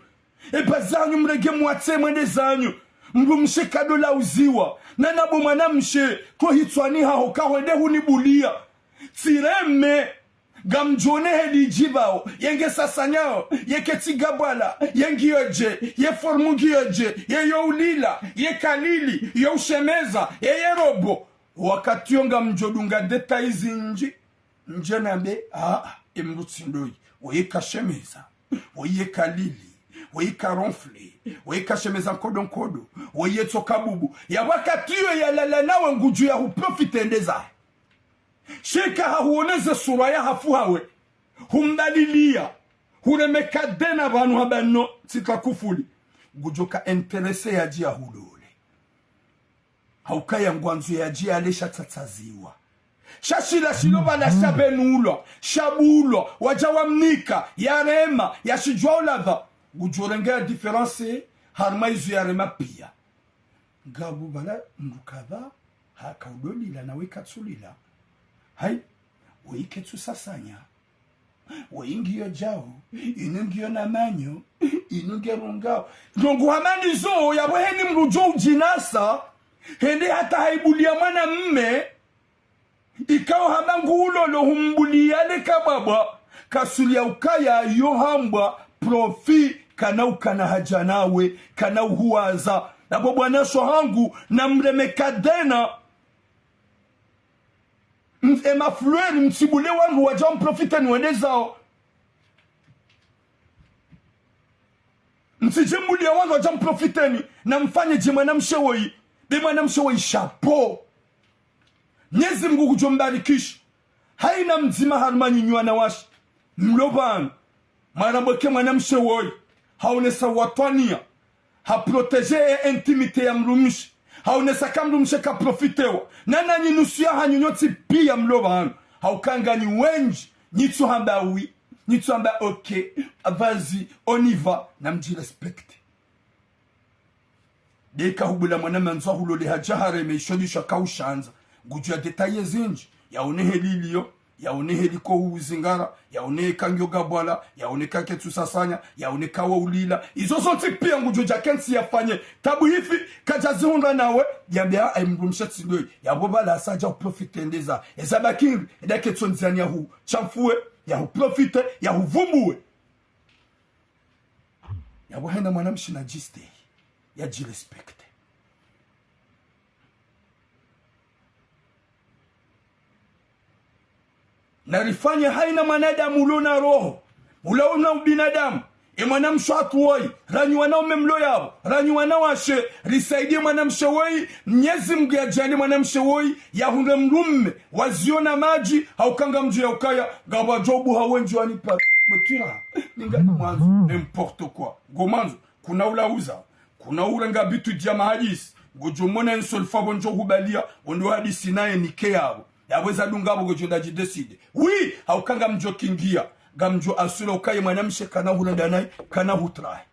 E baza hanyu mrenge mwatse mwende zanyu. Mdrumshe kado lauziwa. Nana bo mwanamshe, ko hitswani haho kahwende hunibulia. Tsireme, ngamdjo ne heli djibao, yenge sasanyao, yeke tsi gabwala, ye ngiyo dje, ye forme ngiyo dje, ye yo ulila, ye kalili, yo ushemeza, ye ye robo. Wakati yo ngamdjo dunga détails zindji. Ndje nambe, ah, ah, e mdru tsi ndoyi. Woyi kashemeza. Woyi ye kalili. Woyi ka ronfle. Woyi kashemeza nkodo nkodo. Woyi ye tsoka bubu. Ya wakati yo yalala nawe ngudjo ya huprofite nde zahe. Sheka hahuoneze sura ya hafu hawe. Humdalilia. Hureme kadena pvanu hamba no, tsika kufuli. Ngudjo ka intéressé yadji ya hulole. Haukaya ngwandzo yadji yale sha tsatsaziwa. Sha shila shilo pvala sha benulwa, sha bulwa, wadja wamnika, yarema, yashidjuwa ulapva. Ngudjo renge ya différence, harumwa izo yarema pia. Ngapvo pvala mdru kadha, haka udolila na we katsulila. Hayi, we iketsu sasanya. Woyi ngiyo djao, inu ngiyo na manyo, inu nge rungao. Ndrongo hama ndizo, yabo heni mdru djo udjinasa, hende hata haibulia mwanamme, ikao hama ngu ulolo humbulia le kababa, Kasuli ya ukaya yo hambwa profit, kana ukana haja nawe, kana uhuwaza. Yapvo bwana sho hangu, namreme kadena. Ms-, e mafleur, mtsibule wandru wadja mprofite ni wende zao. Mtsidjimbulia wandru wadja mprofite ni, na mfanye dje mwanamshe woyi. Be mwanamshe woyi, chapeau. Mnyezi Mngu ngudjo mbarikisha. Haina mdzima harumwa nyinyi wanawashe mlo pvanu, mwarambweke mwanamshe woyi, haonesa watwaniya, ha protéger e intimité ya mdrumshe, haonesa ka mdrumshe kaprofitewa. Na nanyi nusu ya hanyu nyontsi piya mlo pvanu, hauka nganyi wendji, nyitsu hamba oui, nyitsu hamba ok, vas-y, on y va, na mdjirespecte. Deka hubula mwana mandzo ahulole hadja hareme isho lisho kaushandza. Ngudjo ya détailler zindji. Yaone heli iliyo, yaone heli ko uzingara, yaone ka ngiyo gabwala, yaone ka ketsu sasanya, yaone ka wa ulila. Izo zontsi piya ngudjo dja kentsi yafanye. Tabu hifi, kadja zihundra nawe, yambe a, ayi mdrumshe tsi ndoyi. Yapvo pvala hasa hadja uprofite ndeza. Eza bakiri, eda ketso ndziani yahu, shamfuwe, yahu profite, yahu vumbuwe. Yapvo haina mwanamshe nadjistehi, yadjirespecte. Narifanye haina mwanadamu ulo na roho, ulo na ubinadamu. E mwanamshe hatru woyi, ranyi wanaume mlo yapvo, ranyi wanawashe, risaidie mwanamshe woyi, Mnyezi Mngu yadjaanlie mwanamshe woyi, yahundre mdrumme, waziona madji, hauka ngamdjo ya ukaya, ngapvo wadjo ubuha wendji wanipva, bwetwira, ninga mwandzo, n'importe quoi. Ngo mwandzo, kuna ulauza, kuna urenga bitu dja mahadisi, ngodjo mona insolfa pvo ndjo hubalia, wendo hadisi naye nike yapvo. Yapvo eza dunga pvo ngodjo ndadji décider. Oui, hauka ngamdjo kingia, ngamdjo assurer ukaya mwanamshe kana hurenda naye, kana hutrahi.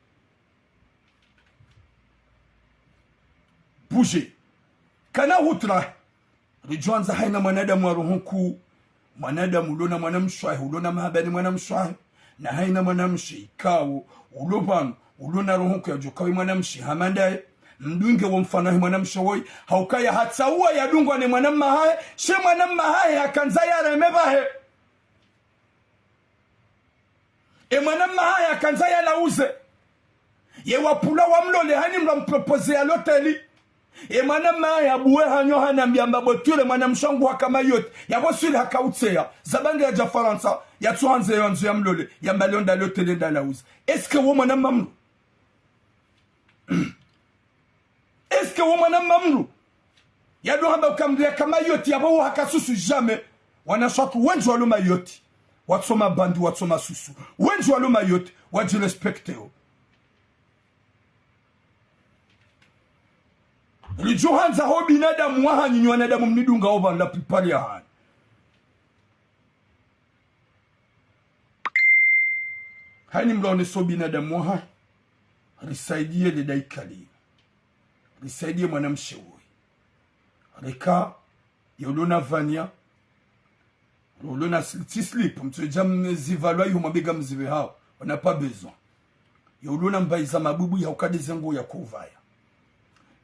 Bouger. Kana hutrahi. Ridjo andza haina mwanadamu wa roho nkuu, mwanadamu ulo na mwanamshe wahe, ulo na mahaba ni mwanamshe wahe, na haina mwanamshe ikao, ulo pvanu, ulo na roho nkuu yadjo kawe mwanamshe hama ndaye, mdunge wo mfano wahe mwanamshe woyi, haukaya hatsauwa yadungwa ne mwanamme hahe, she mwanamme hahe hakandza yareme pvahe. E mwanamme hahe hakandza yalauze. Ye wapvula wamlole hani mlo mproposer ya loteli. E mwanamme hahe habuwe hanyo hanambia mba bwetwire mwanamshe wangu haka Mayotte. Yapvo swili hakautseya. Zabandi yadja Farantsa. Yatsuhandze yo andzo yamlole. Yamba leo nda loteli nda lauze. Est-ce que wo mwanamme mdru? Est-ce que wo mwanamme mdru? Yado hamba ukamria ka Mayotte yapvo wo haka susu jamais. Wanawashe hatru wendji walo Mayotte. Watso mabandi, watso masusu. Wendji walo Mayotte, wadjirespecte wo. Ridjo handza ho binadamu wahanyu nyi wanadamu mnidunga wo pvanu la plupart ya hanyu. Haini mlo oneso binadamu wahahe. Risaidie le daikali. Risaidie mwanamshe woyi. Reka, yo ulo na vania. Yo ulo na sli-, tsi slip, mtsodja mzivalwa iho mabega mzive hao. On n'a pas besoin. Yo ulo na mbayi za mabubu ya ukade zengo ya kuvaya.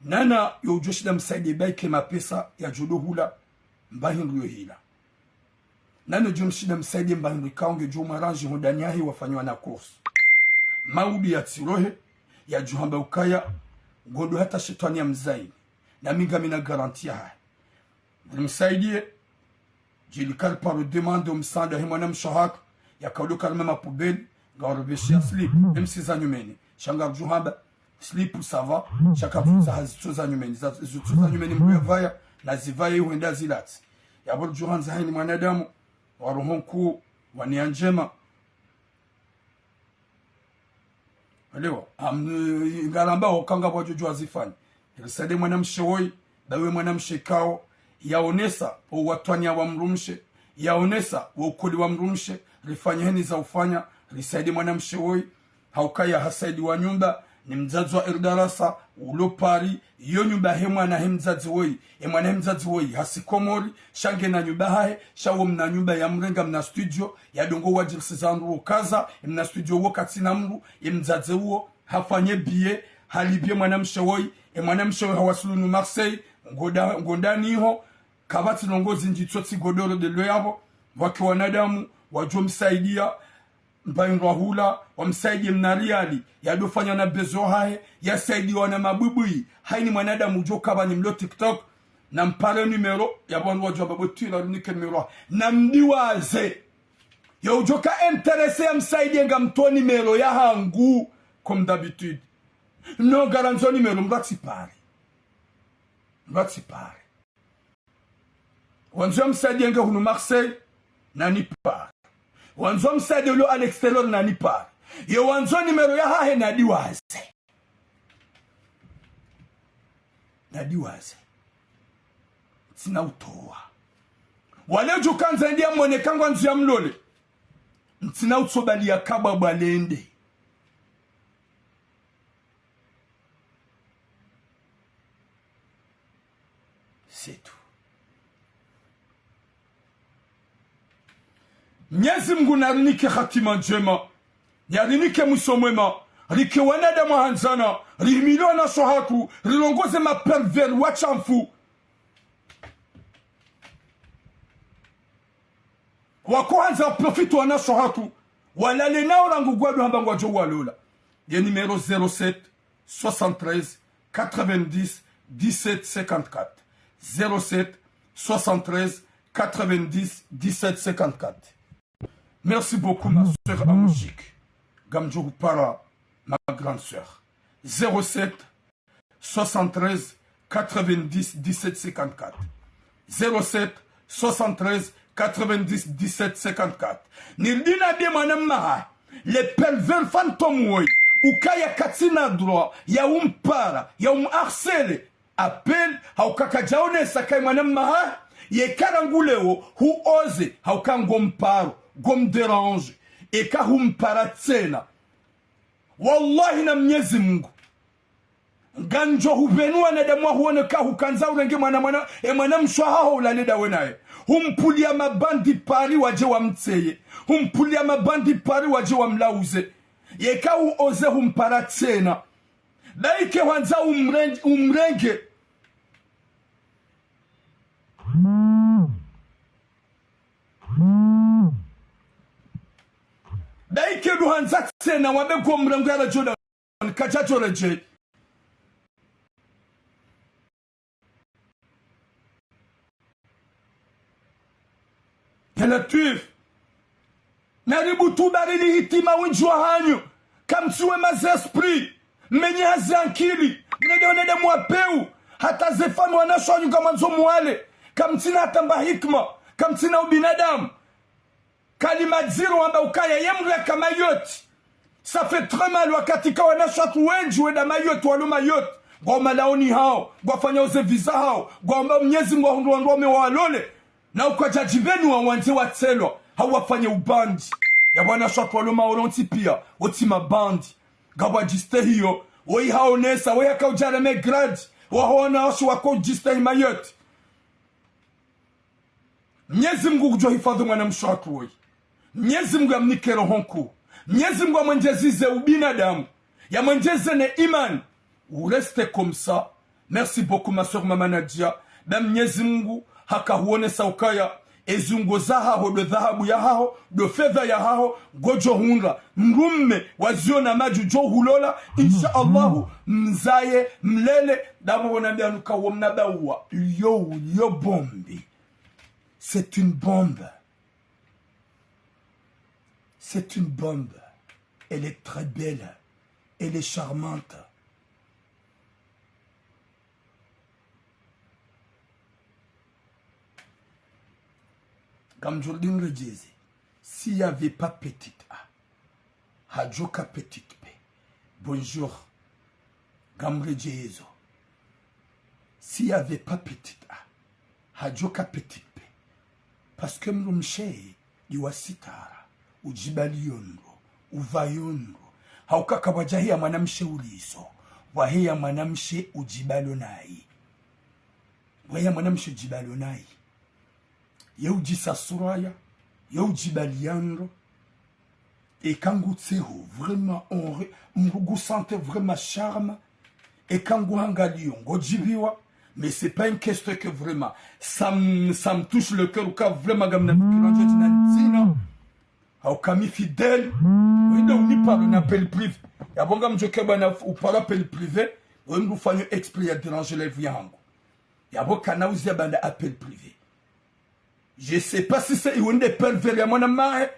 Nana yo udjo shinda msaidie baike mapesa yadjo do hula, mba hindru yo hila. Nano djo mshinda msaidie mba hindru ikao ngedjo mwaranji ho ndani yahe wafanywa na course. Maudhi ya tsirohe, yadjo hamba ukaya, ngodo hata shetwani ya mzaini. Na mi ngami na garantie yahahe. Msaidie, djeli kari paro demande omsaada he mwanamshe hatru, yakao ulo kari mama poubelle, ngawarobeshe ya slip, même si za nyumeni. Sha ngaridjo hamba, slip ça va, sha katsutsaha zitso za nyumeni, za, zitso za nyumeni mdru yavaya, na zivaye ihwenda zilatsi. Yapvo ridjo handza haini mwanadamu, wa roho nkuu, wa nia ndjema. Elewa, am-, ngaramba wo kanga pvwadjo djuwa zifanye. Risaidie mwanamshe woyi, ndawe mwanamshe ikao, yaonesa, wo watwaniya wa mdrumshe, yaonesa, wo ukweli wa mdrumshe, rifanye heni za ufanya, risaidie mwanamshe woyi, haukaya hasaidiwa nyumba, ni mdzadze wa Erdarasa, ulo Paris, yo nyumba he mwana he mdzadze woyi, e mwana he mdzadze woyi, hasi Komori, sha ngena nyumba hahe, sha wo mna nyumba ya mrenga mna studio, yadungo wadjirisiza ndru wo kaza, e mna studio wo katsina mdru, e mdzadze uwo, hafanye billet, halipve mwanamshe woyi, e mwanamshe woyi hawasili hunu Marseille, ngoda-, ngondani iho, kapvatsi ndrongo zindji tsotsi godoro de lo yapvo, wake wanadamu, wadjo msaidia, Mbayi ndo hula, wamsaidie mna riali, yadofanya na bezo hahe, yasaidiwa na mabwibwi. Hayini mwanadamu udjo kapva ni mlo TikTok, nampare numéro ya pvanu wadjo amba bo twila runike numéro. Namdiwaze. Yo udjoka intéressé yamsaidie ngamtowo numéro yahangu, comme d'habitude. No ngarandzo numéro, mratsipare. Mratsipare. Wandzo yamsaidie nge hunu Marseille, nanipare. Wandzo yamsaidie lo à l'extérieur, nanipare. Yo wandzo numéro yahahe, nadiwaze. Nadiwaze. Ntsina utowa. Wale udjukandza ndiya mwone kangwandzo yamlole. Ntsina utsobali ya kabwa bwalende. C'est tout. Mnyezi Mngu narinike hatima ndjema, narinike mwiso mwema, rike wanadamu wahandzana, rihimiliwa na swahaku, rilongoze mapervers washamfu. Wakohandza waprofite wanaswahaku, walale nao rangu ngwado hamba ngwadjo walola. Ye numéro zéro sept, soixante-treize, quatre-vingt-dix, dix-sept, cinquante-quatre. Zéro sept, soixante-treize, quatre-vingt-dix, dix-sept, cinquante-quatre. Merci beaucoup, ma sœur Amouchik. Ngamdjo hupara, ma grande sœur. Zéro sept, soixante-treize, quatre-vingt-dix, dix-sept, cinquante-quatre. Zéro sept, soixante-treize, quatre-vingt-dix, dix-sept, cinquante-quatre. Niridi nambie mwananya hahe, le pervers fantôme woyi, ukaya katsina droit ya umpara, ya umharceler, appel, hauka kadjaonesa kayi mwananya hahe, yeka rangu leo, huoze, hauka ngomparo, ngomdérange, eka humpara tsena. Wallahi na Mnyezi Mngu. Ngamdjo hupvenu wanadamu wahuone ka hukandza urenge mwana, mwana, e mwanamshe wahaho ulale ndawe naye. Humpvulia mabandi Paris wadje wamtseye. Humpvulia mabandi Paris wadje wamlauze. Yeka huoze humpara tsena. Bahi ke hwandza umren-, umrenge. Bahi ke ndo hwandza tsena wambe ngomrengo ya radjo da. Kadjadjo redjei. Ya Latwif. Naributuba rili hitima windji wahanyu. Kamtsi wema ze esprit. Mmenye hazi ankili. Mrende wanadamu wa peu. Hata ze fami wanashe wanyu ngamwandzo mwale. Kamtsina hata mba hikima. Kamtsina ubinadamu. Kalima ndziro wamba ukaya ye mdru yaka Mayotte. Ça fait très mal wakati ka wanashe watru wendji wenda Mayotte, walo Mayotte. Ngwao malaoni hawo, ngwafanyao ze visa hawo, ngwaombao Mnyezi Mngu wahundru wandru wame wawalole. Na ukwadjadjipveni wawandze watselwa, hau wafanye ubandi. Ya wanashe watru walo Maore wontsi pia, wotsi mabandi. Ngapvwadjistehiyo, woyi haonesa, woyi haka udjara me grade, waho wanashe wako udjistehi Mayotte. Mnyezi Mngu ngudjo hifadhwi mwanamshe watru woyi. Mnyezi Mngu yamnike roho nkuu. Mnyezi Mngu yamwendjeze ze ubinadamu. Yamwendjeze ne imani. Ou reste comme ça. Merci beaucoup, ma sœur Mama Nadia. Ba Mnyezi Mngu haka huonesa ukaya. Ezi ungo zahaho, ndo dhahabu yahaho, ndo fedha yahaho, ngodjo hundra. Mdrume, waziona madju djo hulola. Insha Allahu, mzaye, mlele. Ndapvo wona mbiya nuka wo mna bauwa. Yo, yo bombe. C'est une bombe. C'est une bombe. Elle est très belle. Elle est charmante. Ngamdjo rudi niredjeze. S'il y avait pas petite A, hadjoka petite B. Bonjour. Ngamredjeyezo. S'il y avait pas petite A, hadjoka petite B. Parce que mdrumshe ndi wa sitara, udjibali yo ndro, upva yo ndro. Hauka kapvwadja heya mwanamshe uliso, pvwaheya mwanamshe udjibalo nayi. Pvwaheya mwanamshe udjibalo nayi. Ye udjisa suraya, ye udjibali ya ndro. Eka ngutseho, vraiment, on re-, mdru ngu sentir vraiment charme. Eka nguhangaliyo, ngodjipviwa. Mais c'est pas une question que vraiment, ça me, ça me touche le cœur, car vraiment, ngamna fikira ndjema ndzina. Au cas mi fidèle. Wende uniparo na appel privé. Yapvo ngamdjoke bwana uparo appel privé. Wende ufanye exprès ya déranger live yangu. Yapvo kana uze bwana appel privé. Je sais pas si c'est iwende pervers ya mwana mahe.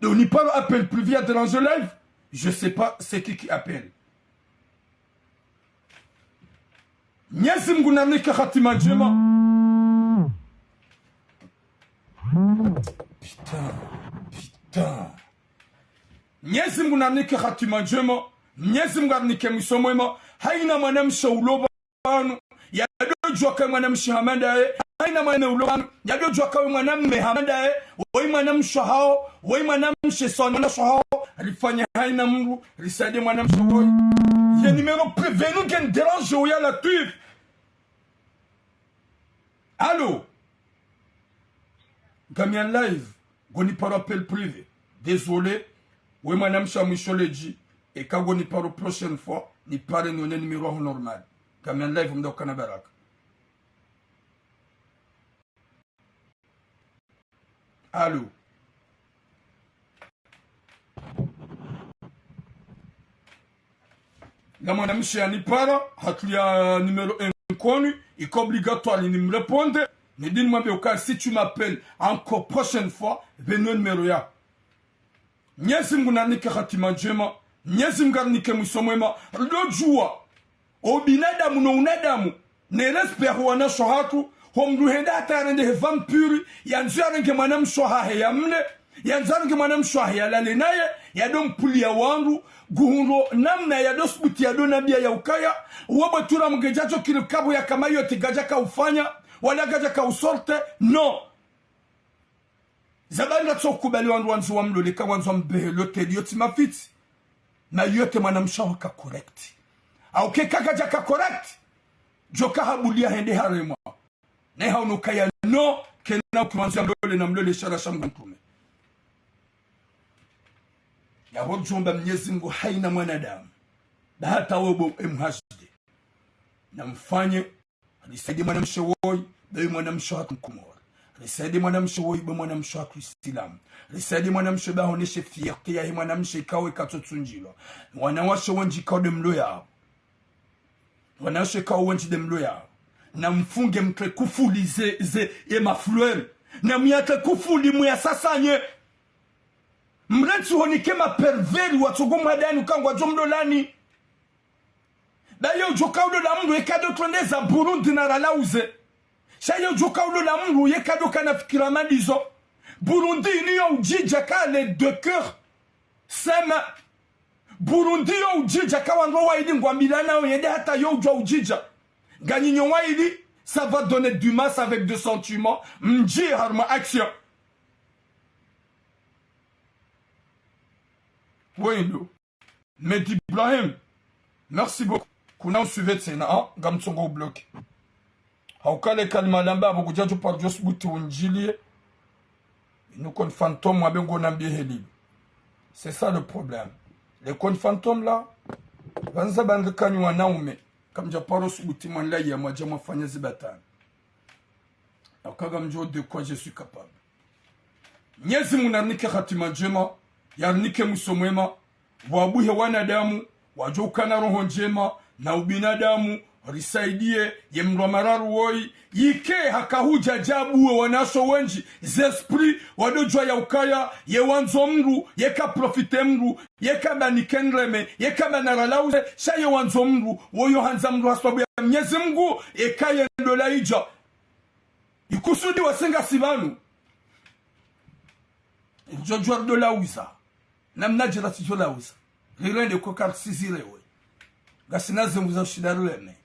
Donc ni pas appel privé ya déranger live. Je sais pas c'est qui qui appelle. Mnyezi Mungu nanike hatima njema. Putain, putain. Mnyezi Mungu nanike hatima njema. Mnyezi Mungu nanike mwiso mwema. Haina mwanamshe uloba pvanu, yadodjuwa kaye mwanamshe hama ndaye, haina mwanamme ulo pvanu, yadodjuwa kaye mwanamme hama ndaye, woyi mwanamshe hawo, woyi mwanamshe sawa na mwanamshe hawo, rifanye haina mdru, risaidie mwanamshe woyi. Ye numéro privé, nu ngen déranger uya la tuive. Allô? Ngami en live, ngoni paro appel privé. Désolé, we mwanamshe mwisho ledji, eka ngoni paro prochaine fois, nipare nione numéro yaho normal. Ngami en live, mda ukana baraka. Allô? La mwanamshe yanipara, hatulia numéro inconnu, ika obligatoire nimréponde, nidi nimwambie uka si tu m'appelles encore prochaine fois, pveno numéro ya. Mnyezi Mungu nanike hatima njema, Mnyezi Mungu nanike mwiso mwema, ridodjuwa. O binadamu no unadamu, ne respect ho wanashe hatru, ho mdru henda hata yarende he vampire, yandzo yarenge mwanamshe hahe yamle, yandzo yarenge mwanamshe hahe yalale naye, yado mpulia wandru, nguhundro namna yado subuti yado nambia ya ukaya, wabwe tura mgejajo kili kabo ya kama yote gadjaka ufanya, wala gadjaka usorte, non. Zabani ratso kubali wandru wandzo wamlole ka wandzo wambehe loteli yotsi mafitsi. Na yote mwanamshe haho ka correct. Au ke kaka djaka correct. Djoka habulia hende haremwa. Naye haono kaya no, kena uki wandzo yamlole na mlole shara sha Mngu mtrume. Yapvo djomba Mnyezi Mungu haina mwanadamu. Ba hata wobo M H D. Na mfanye Risaidie mwanamshe woyi, be mwanamshe wa Komori. Risaidie mwanamshe woyi, be mwanamshe wa Kiislamu. Risaidie mwanamshe be ahoneshe fierté yahe mwanamshe ikao katsotsundjilwa. Wanawashe wendji ikao de mlo yao. Wanawashe ikao wendji de mlo yao. Na mfunge mtre kufuli ze, ze, ye mafleur. Na muyatre kufuli muyasasanye. Mrentsi honike ma pervers watsogo mwadani uka ngwadjo mlolani. Ba yo djoka ulola mdru yeka do trendeza Burundi na ralauze. Sha yo djoka ulola mdru yeka do kana fikira madizo. Burundi ini yo udjidja ka les deux cœurs s'aiment. Burundi yo udjidja ka wandru waili ngwambilana yo yende hata yo udjwa udjidja. Nganyi nyo waili, ça va donner du masse avec deux sentiments. Mdji harma action. Wendo. Mehdi Ibrahim, merci beaucoup. Kuna usuive tsena, ah, ngamtsongo ubloqué. Hauka le kalima lamba apvo kudjadjo paro djo subuti undjilie. Inu compte fantôme wabe ngo nambie helilo. C'est ça le problème. Le compte fantôme là, pvandza bandri kanyi wanaume, kamdja paro subuti mwanlaye mwadja mwafanya zibatana. Au cas ngamdjo de quoi je suis capable. Mnyezi Mungu narinike hatima ndjema, yarinike mwiso mwema, wabuhe wanadamu, wadjo ukana roho ndjema, na ubinadamu, risaidie, ye mdru wa mararu woyi, yike haka hudja djabuwe wanasho wendji, ze esprit, wado djuwa ya ukaya, ye wandzo mdru, ye ka profite mdru, ye ka banike ndreme, ye ka bana ralauze, sha ye wandzo mdru, woyo handza mdru ha sababu ya Mnyezi Mungu, eka ye ndola idja. Ikusudi wasenga si pvanu. Djo djuwa ridjo lauza. Namna djela tsidjo lauza. Rirende ko karisizirewe. Ngasina zengu za ushinda rireme.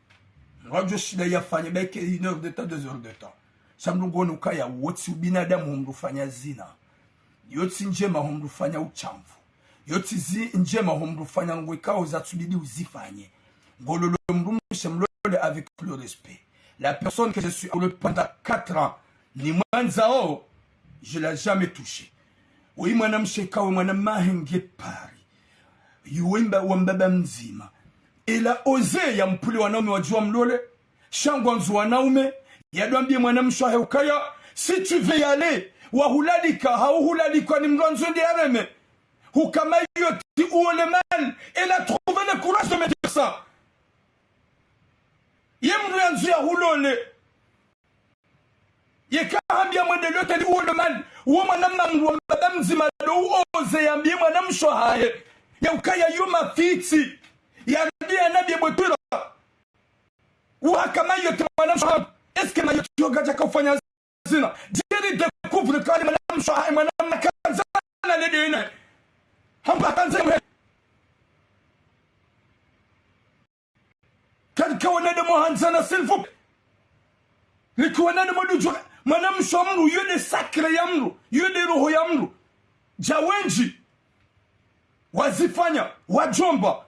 Ngwadjo shinda yafanye beke une heure de temps, deux heures de temps. Sha mdru ngone ukaya wotsi ubinadamu ho mdru fanya zina. Yotsi ndjema ho mdru fanya utshamvu. Yotsi zi ndjema ho mdru fanya ngwe ikao zatsubidi uzifanye. Ngololo mdrumshe mlole avec le respect. La personne que je suis avec pendant quatre ans, ni mwandzao, je l'ai jamais touché. Woyi mwanamshe ikao mwana mahe nge Paris. Yuwe mba wa mbaba mdzima. Ela oze ya mpule wanaume wadjuwa mlole. Sha ngwandzo wanaume, yado ambie mwanamshe wahe ukaya, si tu veux y aller, wahulalika, hau hulalikwa ni mndru andzo nde yareme. Huka Mayotte, où est le mal? Elle a trouvé le courage de me dire ça. Ye mndru yandzo yahulole. Yeka hambia mwende l'hôtel, où est le mal? Uwo mwana mma mndru wa mbaba mdzima ndo uoze yambie mwanamshe wahahe ya ukaya yo mafitsi. Yambie anabie bwetwira. Uhaka Mayotte mwanamshe wahahe. Est-ce que Mayotte yo ngadjaka ufanya zina? Djeri découvre kali mwanamshe wahahe, mwana mma kandzana le dena. Hamba kandzana mwe. Kalika wanadamu handzana, s'il vous plaît. Liki wanadamu wadujua, mwanamshe wa mndru, yo nde sacré ya mndru, yo nde roho ya mndru. Dja wendji wazifanya, wadjomba.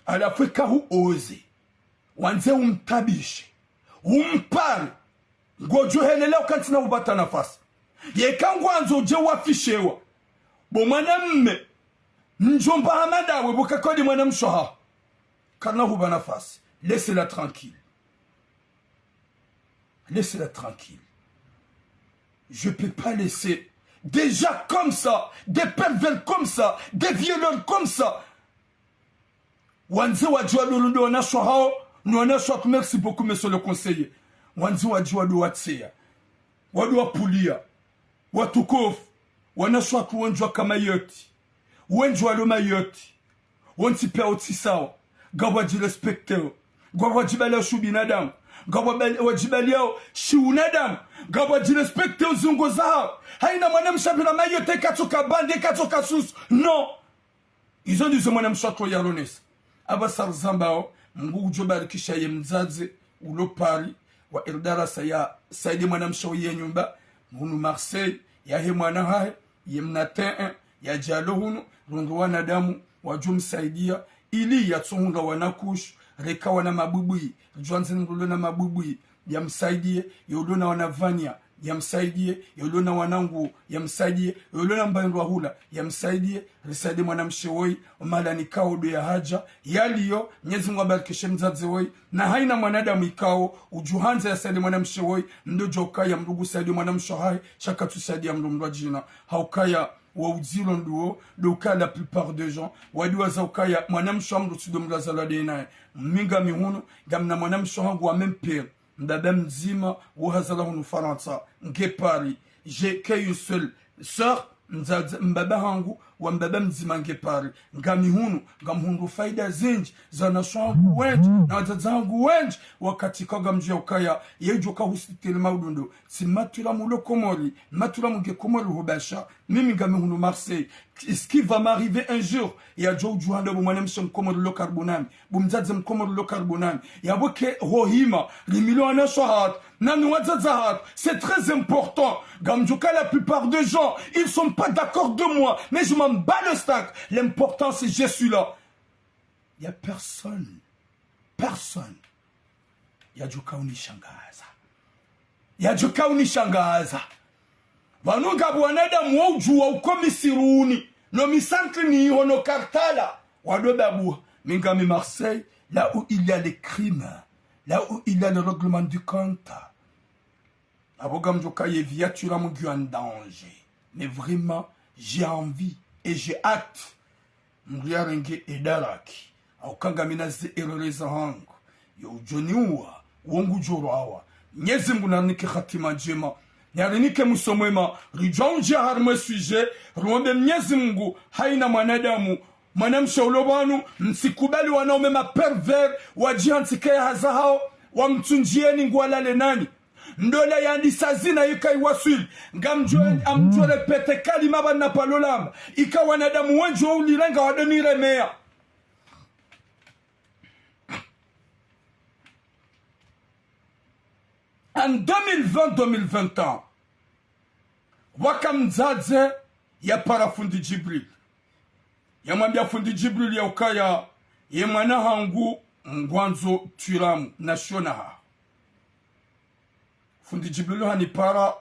Halafu eka huoze, wandze umtabishe, umpare, ngodjo helela uka ntsina hupata nafasi. Yeka ngwandzo udje wafishewa, bo mwana mme, mdjomba hama ndawe, bo kakodi mwanamshe wahaho, karina hupva nafasi. Laissez-la tranquille. Laissez-la tranquille. Je peux pas laisser des gens comme ça, des pervers comme ça, des violeurs comme ça. Wandze wadje wadolonde wanashe wahawo, no wanashe waku, merci beaucoup, monsieur le conseiller. Wandze wadje wado watseya, wado wapulia, watukufu, wanashe waku wendji waka Mayotte, wendji walo Mayotte, wontsi pia wotsi sawa, ngapvo wadjirespecteo, ngapvo wadjibaliao shi ubinadamu, ngapvo wabali-, wadjibaliao shi unadamu, ngapvo wadjirespecteo zungo zahawo. Haina mwanamshe apvira Mayotte katsoka bandi, katsoka susu. Non. Izo ndizo mwanamshe waku yaronesa. Apvasa rizambao, Mngu udjo barikisha ye mdzadze ulo Paris, wa irdarasa ya saidi mwanamshe waye nyumba, hunu Marseille, yahe mwana hahe, ye mna tee, yadjalo hunu, rundu wanadamu, wadjo msaidia, ili yatsohundra wana kushu, reka wana mabwibwi, ridjwandze mndru ulo na mabwibwi, yamsaidie, ye ulo na wana vanya, yamsaidie, ye ulo na wana nguo, yamsaidie, ye ulo na mbaindru wa hula, yamsaidie, risaidie mwanamshe woyi, omahala nikao ndo yahadja, yaliyo, Mnyezi Mngu abarikishe mdzadze woyi, na haina mwanadamu ikao, udjuhandza yasaidie mwanamshe woyi, ndo djo ukaya mndru ngusaidie mwanamshe hahe, sha katsusaidia mndru mndru wa djina, ha ukaya, wa udziro nduwo, ndo ukaya la plupart des gens, wadiwaza ukaya, mwanamshe wa mndru tsi ndo mndru azalwa nde naye. Mi ngami hunu, ngamna mwanamshe hangu wa même père, mbaba mdzima, wo hazalwa hunu Farantsa, nge Paris. J'ai qu'une seule sœur, mdzadze, mbaba hangu, wa mbaba mdzima nge Paris. Ngami hunu, ngamhundru faida zindji, za wanashe hangu wendji, na wadzadze hangu wendji, wakati ka ngamdjuwa ukaya, yedjo ka husitiri maudundo, tsi matula mulo Komori, matula munge Komori hubasha, mimi ngami hunu Marseille. Ce qui va m'arriver un jour, yadjo udjuhanda bo mwanamshe mkomori ulo karibu nami, bo mdzadze mkomori ulo karibu nami. Yapvo ke hohima, rimilo wanashe hatru, nani wadzadze hatru. C'est très important. Ngamdjuwa ka la plupart des gens, ils sont pas d'accord de moi, mais je m'en bats le steak. L'important, c'est je suis là. Y a personne, personne yadjo ka unishangaza. Yadjo ka unishangaza. Pvanu ngapvo wanadamu wo udjuwa uko Misiruni, no Misantli niho no Kartala, wado babuha. Mi ngami Marseille, là où il y a les crimes, là où il y a le règlement du compte. Apvo ngamdjuwa ka ye vie ya Thuramu ngiyo en danger. Mais vraiment, j'ai envie et j'ai hâte mndru yarenge edaraki, ha uka ngamina ze erreur zahangu. Yo udjo niuwa, wo ngudjo lwawa. Mnyezi Mngu narinike hatima ndjema, narinike mwiso mwema. Ridjo undjia harimwa e sujet, riombe Mnyezi Mngu, haina mwanadamu, mwanamshe ulo pvanu, mtsikubali wanaume ma pervers, wadjihantsi ka ya haza hawo, wamtsundjieni ngu walale nanyi. Ndola yandisa zina yika iwaswili. Ngamdjo, ngamdjo répéter kalima pvanu na pvalo lamba. Ika wanadamu wendji wo ulirenga wado niremeya. En deux mille vingt, deux mille vingt et un, waka mdzadze yapara fundi Djibril. Yamwambia fundi Djibril ya ukaya, ye mwana hangu ngwandzo Thuramu, na shiona ha. Fundi Djibril hanipara,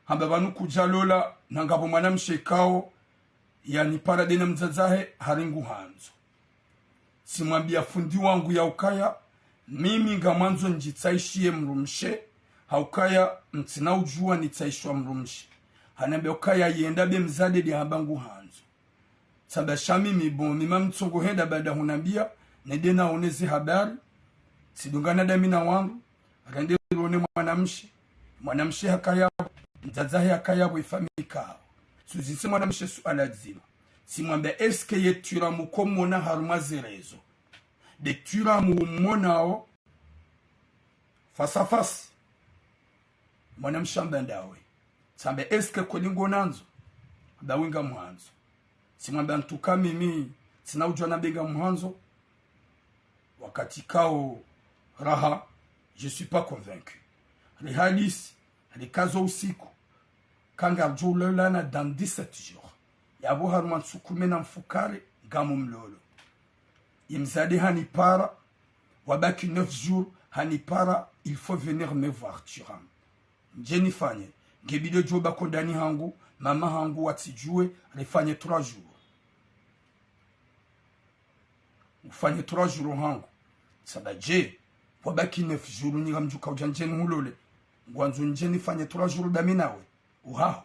hamba pvanu kudja lola, na ngapvo mwanamshe ikao, yanipara ndena mdzadze hahe, hari nguhandzo. Tsimwambia fundi wangu ya ukaya, Mimi ngamwandzo ndjitsaishiye mdrumshe, haukaya ntsina udjuwa nitsaishiwa mdrumshe. Hanambia ukaya yenda be mdzadze de hamba nguhandzo. Tsamba sha mimi bo, mi mamtsongo henda baada hunambia, nende naone ze habari, tsidungana dami na wandru, rende rone mwanamshe, mwanamshe hakaya bo, mdzadze hahe hakaya bo, ifamika hawo. Tsuzise mwanamshe suala dzima. Tsimwambia est-ce que ye Thuram ukomona harumwa ze réseaux. De Thuram umonao face à face. Mwanamshe hamba ndawe. Tsamba est-ce que kweli ngonandzo? Hamba wi ngamwandzo. Tsimwambia ntuka mimi, tsina udjuwa nambe ngamwandzo. Wakati kao raha, je suis pas convaincu. Rihadisi, rikazo usiku. Kanga ridjo ulolana dans dix-sept jours. Yapvo harumwa ntsuku kume na mfukare, ngamumlolo. Ye mdzadze hanipara, wabaki neuf jours, hanipara, il faut venir me voir, Thuram. Ndje nifanye, ngebidi djo baki hodani hangu, mama hangu watsidjuwe, rifanye trois jours. Ufanye trois jours hangu. Tsamba dje, wabaki neuf jours, nyi ngamdjuka udja ndje nihulole. Ngwandzo ndje nifanye trois jours dami nawe. Uhaho.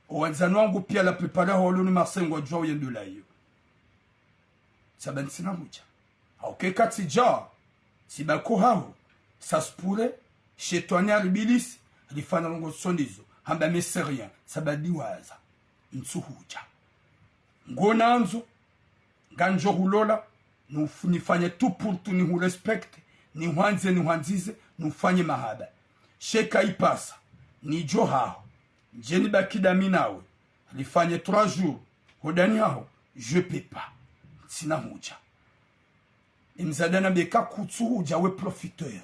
Owandzani wangu pia la plupart yaho walo ni Marseille ngwadjuwa uyendo la iyo. Tsamba ntsina hudja. Hauka eka tsidja, tsibaki haho, ça se pourrait, shetwani haribilisi, rifanya ndrongo tsi ndizo, hamba mais c'est rien, tsamba diwaza, ntsuhudja. Ngonandzo, ngandjo hulola, nuf-, nifanye tout pour tout, nihurespecte, nihwandze, nihwandzize, nufanye mahaba. Sha eka ipasa, nidjo haho, ndje nibaki dami nawe, rifanye trois jours, hodani haho, je peux pas. Ntsina hudja. Ye mdzadze hanambia eka kutsuhudja we profiteur.